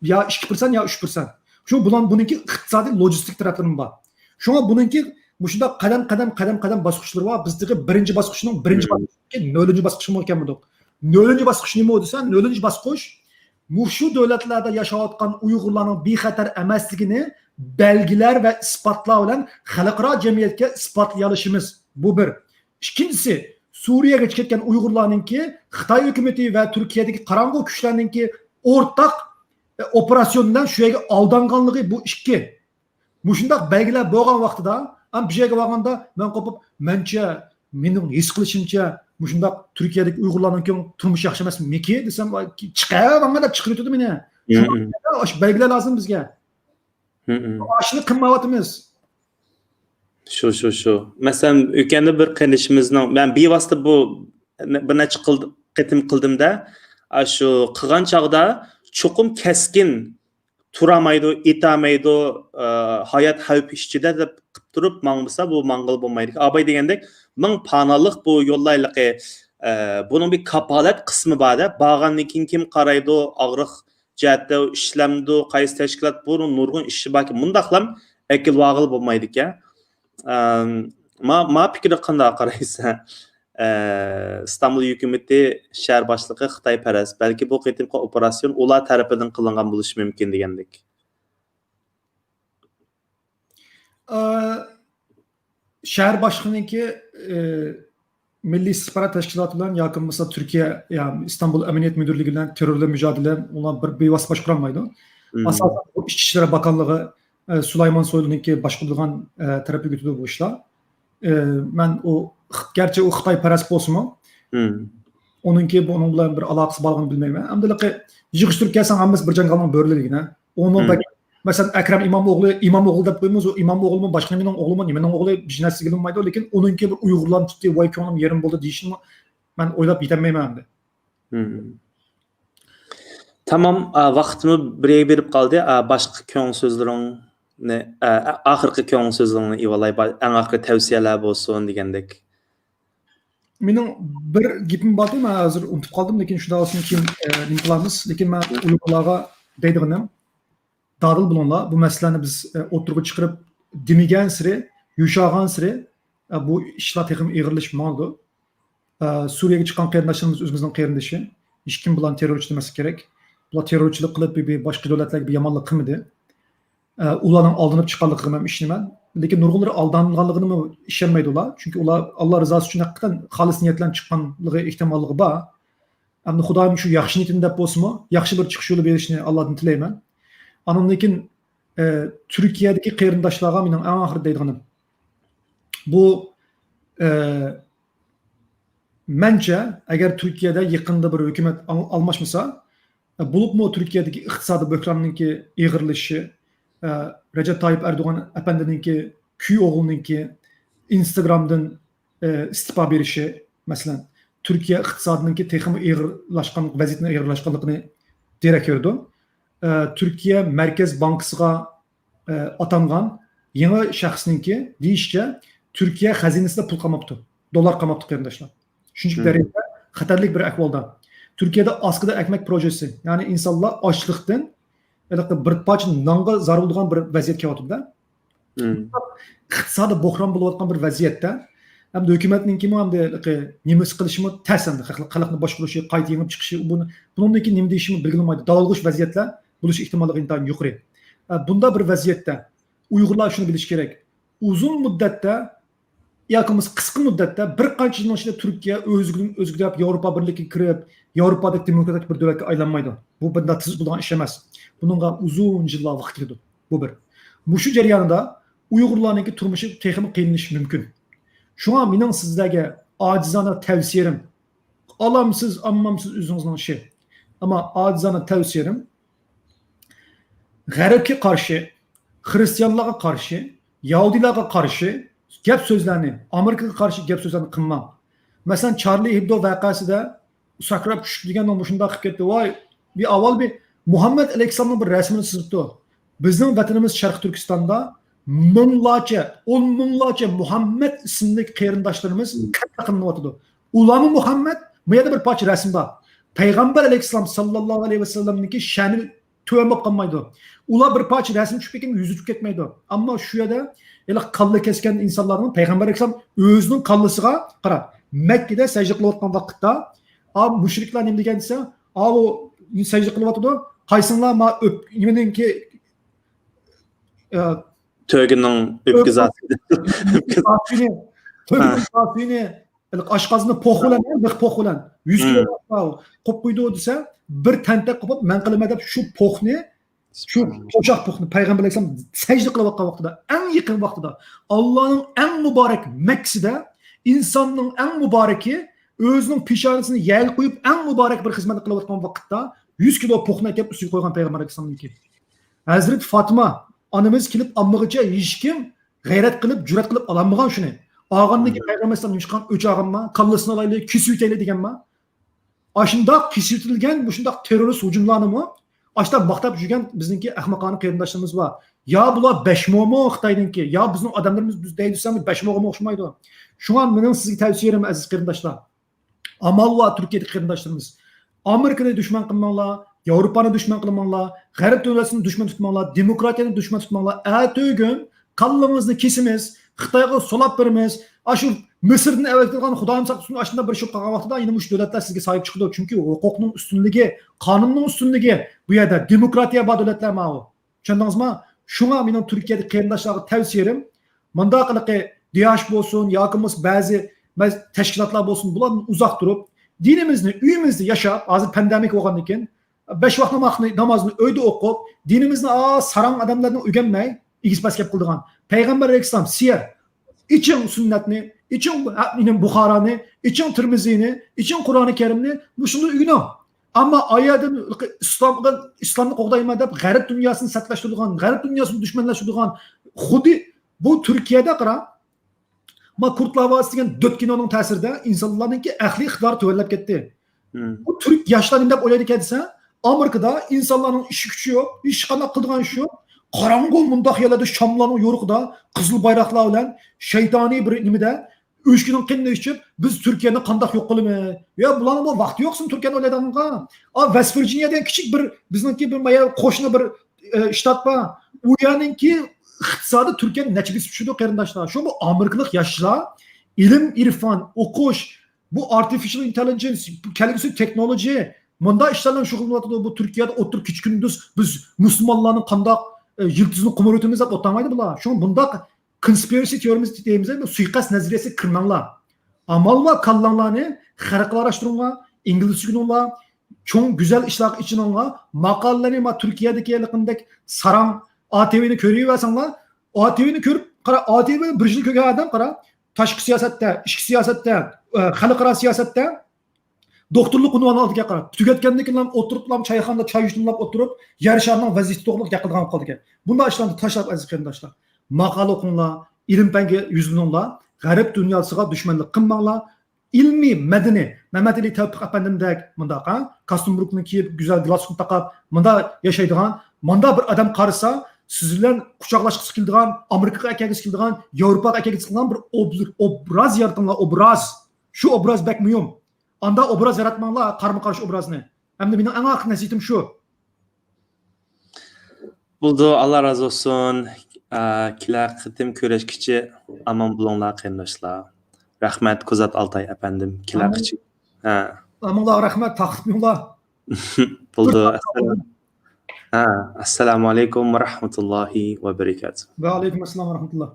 يا ئىككى پىرسەنت، يا ئۈچ پىرسەنت. شۇ بۇلار، بۇنىڭكى ئىقتىسادىي، لوجىستىك تەرەپلىرىمۇ بار. شۇڭا بۇنىڭكى مۇشۇنداق قەدەم، قەدەم، قەدەم، قەدەم باسقۇچلىرى بار. بىز تېخى بىرىنچى باسقۇچنىڭ بىرىنچى باسقۇچى، نۆلىنچى باسقۇچقىمۇ كەلمىدۇق. نۆلىنچى باسقۇچ نېمە دېسە، نۆلىنچى باسقۇچ مۇشۇ دۆلەتلەردە ياشاۋاتقان ئۇيغۇرلارنىڭ بىخەتەر ئەمەسلىكىنى بەلگىلەر ۋە ئىسپاتلار بىلەن خەلقئارا جەمئىيەتكە ئىسپاتلىيالىشىمىز. بۇ بىر. ئىككىنچىسى، سۈرىيەگە كەتكەن ئۇيغۇرلارنىڭكى خىتاي ھۆكۈمىتى ۋە تۈركىيەدىكى قاراڭغۇ كۈچلەرنىڭكى ئورتاق، ئە، ئوپېراتسىيون بىلەن شۇ يەرگە ئالدانغانلىقى، بۇ ئىككى. مۇشۇنداق بەلگىلەر بولغان ۋاقتىدا، ئەمما بۇ يەرگە بارغاندا مەن قوپۇپ، «مەنچە، مېنىڭ ھېس قىلىشىمچە، مۇشۇنداق تۈركىيەدىكى ئۇيغۇرلارنىڭكى تۇرمۇشى ياخشى ئەمەسمىكى؟» دېسەم، «چىقىۋەرمەڭلار» دەپ چىقىرىۋېتىدۇ مېنى. شۇڭا ئاشۇ بەلگىلەر لازىم بىزگە. ئاشۇنى قىلمايۋاتىمىز. شۇ، شۇ، شۇ. مەسىلەن، ئۆكەندە بىر قېرىندىشىمىزنىڭ، مەن بىۋاسىتە بۇ بىر نەچچە قىل-، قېتىم قىلدىم-دە، ئاشۇ قىلغان چاغدا چوقۇم كەسكىن تۇرالمايدۇ، ئېتەلمەيدۇ، ئە، ھايات خەۋپى ئىچىدە دەپ قىپ تۇرۇپ ماڭمىسا، بۇ ماڭغىلى بولمايدىكەن. ئاباي دېگەندەك، مىڭ پانالىق بۇ يوللار ھېلىقى، ئە، بۇنىڭ بىر كاپالەت قىسمى بار-دە، بارغاندىن كېيىن كىم قارايدۇ، ئاغرىق جەھەتتە ئىشلەمدۇ، قايسى تەشكىلات، بۇ نۇرغۇن ئىشى باركەن. مۇنداقلام ئەكېلىۋالغىلى بولمايدىكەن. ئەم، ما، ما پىكىرگە قانداق قارايسەن؟ ئە، ئىستانبۇل ھۆكۈمىتى شەھەر باشلىقى خىتايپەرەس. بەلكى بۇ قېتىمقى ئوپېراتسىيون ئۇلار تەرىپىدىن قىلىنغان بولۇشى مۇمكىن دېگەندەك. ئە، شەھەر باشلىقىنىڭكى، ئە، مىللىي ئىستىخبارات تەشكىلاتى بىلەن ياكى بولمىسا تۈركىيە، يا ئىستانبۇل ئەمەلىيەت مۇدىرلىكى بىلەن تېررور بىلەن مۇجادىلە ئۇلار بىر بىۋاسىتە باشقۇرالمايدۇ. مم. ئاساسەن بۇ ئىچكى ئىشلار باكانلىقى، ئە، سۇلايمان سويلۇنىڭكى باشقۇرىدىغان، ئە، تەرەپكە ئۆتىدۇ بۇ ئىشلار. ئە، مەن ئۇ، گەرچە ئۇ خىتايپەرەس بولسىمۇ، مم. ئۇنىڭكى بۇنىڭ بىلەن بىر ئالاقىسى بارلىقىنى بىلمەيمەن. ئەمدى يىغىشتۇرۇپ كەلسەڭ ھەممىسى بىر جاڭگالنىڭ بۆرىلىرىگىنە. ئۇمۇ مم. بەك مەسىلەن، ئەكرەم ئىمامئوغلى، ئىمامئوغلى دەپ قويىمىز، ئۇ ئىمامئوغلىمۇ باشقا نېمىنىڭ ئوغلىمۇ، نېمىنىڭ ئوغلى، ھېچ نەرسىگە ئىلىنمايدۇ، لېكىن ئۇنىڭكى بىر ئۇيغۇرلارنى تۇتتى، ۋاي كۆڭلۈم يېرىم بولدى دېيىشىنىمۇ مەن ئويلاپ يېتەلمەيمەن ئەمدى. مم. تامام، ئا، ۋاقتىمۇ بىر يەرگە بېرىپ قالدى. ئا، باشقا كۆڭۈل سۆزلىرىڭنى، ئا، ئا، ئاخىرقى كۆڭۈل سۆزلىرىڭنى ئېلىۋالاي، با-، ئەڭ ئاخىرى تەۋسىيەلەر بولسۇن دېگەندەك. مېنىڭ بىر گېپىم بار ئىدى، مەن ھازىر ئۇنتۇپ قالدىم، لېكىن شۇنداق بولسۇن كېيىن، ئە، نېمە قىلارمىز، لېكىن مەن ئۇيغۇرلارغا دەيدىغىنىم، دادىل بولۇڭلار، بۇ مەسىلىلەرنى بىز، ئە، ئوتتۇرىغا چىقىرىپ دېمىگەنسېرى، يۇمشىغانسېرى، ئە، بۇ ئىشلار تېخىمۇ ئېغىرلىشىپ ماڭىدۇ. ئە، سۈرىيەگە چىققان قېرىنداشلىرىمىز ئۆزىمىزنىڭ قېرىندىشى. ھېچكىم بۇلارنى تېررورچى دېمەسلىك كېرەك. بۇلار تېررورچىلىق قىلىپ، بىر، بىر باشقا دۆلەتلەرگە بىر يامانلىق قىلمىدى. ئە، ئۇلارنىڭ ئالدىنىپ چىققانلىقىغا مەن ئىشىنىمەن. لېكىن نۇرغۇنلىرى ئالدانغانلىقىنىمۇ ئىشەنمەيدۇ ئۇلار. چۈنكى ئۇلار ئاللا رىزاسى ئۈچۈن ھەقىقەتەن خالىس نىيەت بىلەن چىققانلىقى ئېھتىماللىقى بار. ئەمدى خۇدايىم شۇ ياخشى نىيىتىنى دەپ بولسىمۇ، ياخشى بىر چىقىش يولى بېرىشىنى ئاللادىن تىلەيمەن. ئاندىن كېيىن، ئە، تۈركىيەدىكى قېرىنداشلارغا مېنىڭ ئەڭ ئاخىرىدا دەيدىغىنىم، بۇ، ئە، مەنچە، ئەگەر تۈركىيەدە يېقىندا بىر ھۆكۈمەت ئال-، ئالماشمىسا، بولۇپمۇ تۈركىيەدىكى ئىقتىسادىي بۆھراننىڭكى ئېغىرلىشىشى، ئە، رەجەپ تايىپ ئەردوغان ئەپەندىنىڭكى كۈيئوغلىنىڭكى ئىنستاگرامدىن، ئە، ئىستېپا بېرىشى، مەسىلەن، تۈركىيە ئىقتىسادىنىڭكى تېخىمۇ ئېغىرلاشقان، ۋەزىيەتنىڭ ئېغىرلاشقانلىقىنى دېرەك بېرىدۇ. ئە، تۈركىيە مەركەز بانكىسىغا ئە، ئاتانغان يېڭى شەخسنىڭكى دېيىشىچە، تۈركىيە خەزىنىسىدە پۇل قالماپتۇ، دوللار قالماپتۇ، قېرىنداشلار. شۇنچىلىك مم. دەرىجىدە خەتەرلىك بىر ئەھۋالدا. تۈركىيەدە ئاسكىدە ئەكمەك پروژېسى، يەنى ئىنسانلار ئاچلىقتىن ھېلىقى بىر پارچە نانغا زار بولىدىغان بىر ۋەزىيەت كېلىۋاتىدۇ-دە. مم. ئىقتىسادىي بوھران بولۇۋاتقان بىر ۋەزىيەتتە، ئەمدى ھۆكۈمەتنىڭكىمۇ ئەمدى ھېلىقى نېمىسى قىلىشىمۇ تەس ئەمدى. خەلق-، خەلقنى باشقۇرۇشى، قايتا يېڭىپ چىقىشى، بۇ، بۇنىڭدىن كېيىن نېمە دېيىشىمۇ بىلگىلى بولمايدۇ. داۋالغۇش ۋەزىيەتلەر بولۇش ئېھتىماللىقى ئىنتايىن يۇقىرى. ئە، بۇنداق بىر ۋەزىيەتتە ئۇيغۇرلار شۇنى بىلىشى كېرەك. ئۇزۇن مۇددەتتە ياكى بولمىسا قىسقا مۇددەتتە بىر قانچە يىلنىڭ ئىچىدە تۈركىيە ئۆزىگە، ئۆزىگە دەپ ياۋروپا بىرلىكىگە كىرىپ، ياۋروپادەك دېموكراتىك بىر دۆلەتكە ئايلانمايدۇ. بۇ بۇنداق تېز بولىدىغان ئىش ئەمەس. بۇنىڭغا ئۇزۇن يىللار ۋاقىت كېتىدۇ. بۇ بىر. مۇشۇ جەرياندا ئۇيغۇرلارنىڭكى تۇرمۇشى تېخىمۇ قىيىنلىشىشى مۇمكىن. شۇڭا مېنىڭ سىزلەرگە ئاجىزانە تەۋسىيەم، ئالامسىز، ئالمامسىز ئۆزىڭىزنىڭ ئىشى. ئەمما ئاجىزانە تەۋسىيەم، غەربكە قارشى، خىرىستىيانلارغا قارشى، يەھۇدىيلارغا قارشى گەپ سۆزلەرنى، ئامېرىكىغا قارشى گەپ سۆزلەرنى قىلماڭ. مەسىلەن، چارلى ھېبدو ۋەقەسىدە ساكراپ چۈشۈپ دېگەن مۇشۇنداق قىلىپ كەتتى. ۋاي، بىر ئاۋۋال بىر مۇھەممەد ئەلەيھىسسالامنىڭ بىر رەسىمىنى سىزىپتۇ. بىزنىڭ ۋەتىنىمىز شەرقىي تۈركىستاندا مىڭلارچە، ئون مىڭلارچە مۇھەممەد ئىسىملىك قېرىنداشلىرىمىز قەتل قىلىنىۋاتىدۇ. ئۇلارمۇ مۇھەممەد، بۇ يەردە بىر پارچە رەسىم بار. پەيغەمبەر ئەلەيھىسسالام ساللاللاھۇ ئەلەيھى ۋەسەللەمنىڭكى شەنى تۆۋەن بولۇپ قالمايدۇ. ئۇلار بىر پارچە رەسىم چۈشۈپ كەتكەن، يۈزى چۈشۈپ كەتمەيدۇ. ئەمما شۇ يەردە ھېلىقى كاللا كەسكەن ئىنسانلارنىڭ پەيغەمبەر ئەلەيھىسسالام ئۆزىنىڭ كاللىسىغا قاراپ، مەككىدە سەجدە قىلىۋاتقان ۋاقىتتا، ئا، مۇشرىكلار نېمە دېگەن دېسە، ئا، ئۇ سەجدە قىلىۋاتىدۇ، قايسىڭلار ما ئۆپ-، نېمىنىڭكى، ئا، تۆگىنىڭ ئۆپكە زاسىنى. ئۆپكە زاسىنى، تۆگىنىڭ ھە. زاسىنى، ئاشقازىنى پوخ بىلەن، مىخ پوخ بىلەن، يۈز كىلو مم. قويۇپ قويىدۇ دېسە، بىر تەنتەك قوپۇپ، مەن قىلىمەن دەپ شۇ پوخنى، شۇ توشاق پوخنى پەيغەمبەر ئەلەيھىسسالام سەجدە قىلىۋاتقان ۋاقتىدا، ئەڭ يېقىن ۋاقتىدا، ئاللانىڭ ئەڭ مۇبارەك مەككىسىدە ئىنساننىڭ ئەڭ مۇبارىكى ئۆزىنىڭ پېشانىسىنى يەرگە قويۇپ، ئەڭ مۇبارەك بىر خىزمەتنى قىلىۋاتقان ۋاقىتتا، يۈز كىلو پوخنى ئەكەپ ئۈستىگە قويغان پەيغەمبەر ئەلەيھىسسالامنىڭكى. ھەزرىتى فاتىمە ئانىمىز كېلىپ ئالمىغىچە ھېچكىم غەيرەت قىلىپ، جۈرئەت قىلىپ ئالالمىغان شۇنى. ئالغاندىن كېيىن پەيغەمبەر ئەلەيھىسسالام نېمە قىلغان؟ ئۆچ ئالغانما؟ كاللىسىنى ئالايلى، كېسىۋېتەيلى دېگەنما؟ ئاشۇنداق كېسىۋېتىلگەن مۇشۇنداق تېررورىست ھۇجۇملارنىمۇ ئاشۇنداق ماختاپ يۈرگەن بىزنىڭكى ئەخمىقانە قېرىنداشلىرىمىز بار. يا بۇلار بەشمومۇ خىتاينىڭكى، يا بىزنىڭ ئادەملىرىمىز بىز دەيدۇ دېسەم بەشموغىمۇ ئوخشىمايدۇ. شۇڭا مېنىڭ سىزگە تەۋسىيەم، ئەزىز قېرىنداشلار، ئامال بار تۈركىيەدىكى قېرىنداشلىرىمىز. ئامېرىكىنى دۈشمەن قىلماڭلار، ياۋروپانى دۈشمەن قىلماڭلار، غەرب دۆلەتلىرىنى دۈشمەن تۇتماڭلار، دېموكراتىيەنى دۈشمەن تۇتماڭلار. ئەتىگۈن كاللىڭىزنى كېسىمىز، خىتايغا سولاپ بېرىمىز. ئاشۇ مىسىردىن ئەۋەتىلگەن خۇدايىم ساقلىسۇن، ئاشۇنداق بىر ئىش بولۇپ قالغان ۋاقتىدا يەنە مۇشۇ دۆلەتلەر سىزگە ساھىب چىقىدۇ. چۈنكى ھوقۇقنىڭ ئۈستۈنلۈكى، قانۇننىڭ ئۈستۈنلۈكى بۇ يەردە، دېموكراتىيە بار دۆلەتلەر ماۋۇ. چۈشەندىڭىزمۇ؟ شۇڭا مېنىڭ تۈركىيەدىكى قېرىنداشلارغا تەۋسىيەم، مۇنداق ھېلىقى دىياش بولسۇن ياكى بولمىسا بەزى مەز-، تەشكىلاتلار بولسۇن، بۇلاردىن ئۇزاق تۇرۇپ، دىنىمىزنى ئۆيىمىزدە ياشاپ، ھازىر پاندېمىك بولغاندىن كېيىن، بەش ۋاق ناماز-، نامازنى ئۆيدە ئوقۇپ، دىنىمىزنى ئا، ساراڭ ئادەملەردىن ئۆگەنمەي، ئېگىز-پەس گەپ قىلىدىغان. پەيغەمبەر ئەلەيھىسسالام سىيەر، ئىچىڭ سۈننەتنى، ئىچىڭ بۇخارانى، ئىچىڭ تىرمىزىنى، ئىچىڭ قۇرئانى كەرىمنى، مۇشۇنى ئۆگىنىڭ. ئەمما ئايەردىن ئىسلامغا، ئىسلامنى قوغدايمەن دەپ غەرب دۇنياسىنى سەتلەشتۈرىدىغان، غەرب دۇنياسىنى دۈشمەنلەشتۈرىدىغان، خۇددى بۇ تۈركىيەدە قارا، ما كۇرتلار ۋاسىتە دېگەن دۆت كىنونىڭ تەسىرىدە ئىنسانلارنىڭكى ئەقلىي ئىقتىدارى تۆۋەنلەپ كەتتى. مم. بۇ تۈرك ياشلار نېمە دەپ ئويلايدىكەن دېسە، ئامېرىكىدا ئىنسانلارنىڭ ئىشى كۈچى يوق، ھېچقانداق قىلىدىغان ئىشى يوق، قاراڭغۇ مۇنداق يەرلەردە شاملارنىڭ يورۇقىدا قىزىل بايراقلار بىلەن شەيتانىي بىر نېمىدە ئۆچكىنىڭ قېنىنى ئىچىپ، بىز تۈركىيەنى قانداق يوق قىلىمىز؟ يا بۇلارنىڭ بۇ ۋاقتى يوقسۇن تۈركىيەنى ئويلايدىغانغا. ئا، ۋېست ۋىرجىنىيە دېگەن كىچىك بىر بىزنىڭكى بىر ما يەر قوشنا بىر، ئە، شتات بار. ئۇ يەرنىڭكى ئىقتىسادى تۈركىيەنى نەچچە بېسىپ چۈشىدۇ، قېرىنداشلار. شۇ بۇ ئامېرىكىلىق ياشلار ئىلىم، ئىرفان، ئوقۇش، بۇ ئارتىفىشىيال ئىنتېللىجېنس، كەلگۈسى تېخنولوگىيە، مۇنداق ئىشلار بىلەن شۇغۇللىنىۋاتىدۇ. بۇ تۈركىيەدە ئوتتۇرا كېچە كۈندۈز بىز مۇسۇلمانلارنىڭ قانداق، ئە، يىلتىزىنى قومۇرۇۋېتىمىز دەپ ئولتۇرمايدۇ بۇلار. شۇڭا بۇنداق كونسپىراسىي تېئورىيىسى دەيمىز، بۇ سۇيىقەست نەزەرىيەسىگە كىرمەڭلار. ئامال بار كاللاڭلارنى خەلقئارالاشتۇرۇڭلار، ئىنگلىزچە ئۆگىنىڭلار، چوڭ گۈزەل ئىشلارغا ئېچىنىڭلار. ماقالىلەرنى ما تۈركىيەدىكى ھېلىقىندەك ساراڭ ئا تى ۋىنى كۆرۈۋەرسەڭلار، ئا تى ۋىنى كۆرۈپ قارا، ئا تى ۋىنى بىر يىل كۆرگەن ئادەم قارا، تاشقى سىياسەتتە، ئىچكى سىياسەتتە، ئە، خەلقئارا سىياسەتتە دوختۇرلۇق ئۇنۋانى ئالىدىكەن قارا. تۈگەتكەندىن كېيىن ئولتۇرۇپلا چايخانىدا چاي يۇتۇملاپ ئولتۇرۇپ، يەر شارىنىڭ ۋەزىيىتى توغرىلىق گەپ قىلىدىغان بولۇپ قالىدىكەن. بۇنداق ئىشلارنى تاشلاپ، ئەزىز قېرىنداشلار، ماقالە ئوقۇڭلار، ئىلىم-پەنگە يۈزلىنىڭلار، غەرب دۇنياسىغا دۈشمەنلىك قىلماڭلار. ئىلمىي، مەدەنىي، مەمەتئېلى تەۋپىق ئەپەندىمدەك مۇنداق، ھە، كاستيۇم بۇرۇكنى كىيىپ، گۈزەل گالستۇكنى تاقاپ، مۇنداق ياشايدىغان، مۇنداق بىر ئادەم قارىسا، سىز بىلەن قۇچاقلاشقۇسى كېلىدىغان، ئامېرىكىغا ئەكەلگۈسى كېلىدىغان، ياۋروپاغا ئەكەلگۈسى كېلىدىغان بىر ئوب-، ئوبراز يارىتىڭلار، ئوبراز. شۇ ئوبراز بەك مۇھىم. ئاندا ئوبراز ياراتماڭلار، قارمۇ قارشى ئوبرازنى. ئەمدى مېنىڭ ئەڭ ئاخىرقى نەسىھىتىم شۇ. بولىدۇ، ئاللا رازى بولسۇن. ئە، كېلەر قېتىم كۆرۈشكىچە ئامان بولۇڭلار، قېرىنداشلار. رەھمەت، كوزات ئالتاي ئەپەندىم. كېلەر قېتىم. ھە. ئامانلار، رەھمەت، تاقىتمىڭلار. بولىدۇ. ھە، ئەسسالامۇ ئەلەيكۇم ۋە رەھمەتۇللاھى ۋە بەرىكاتۇھ. ۋە ئەلەيكۇم ئەسسالام ۋە رەھمەتۇللا.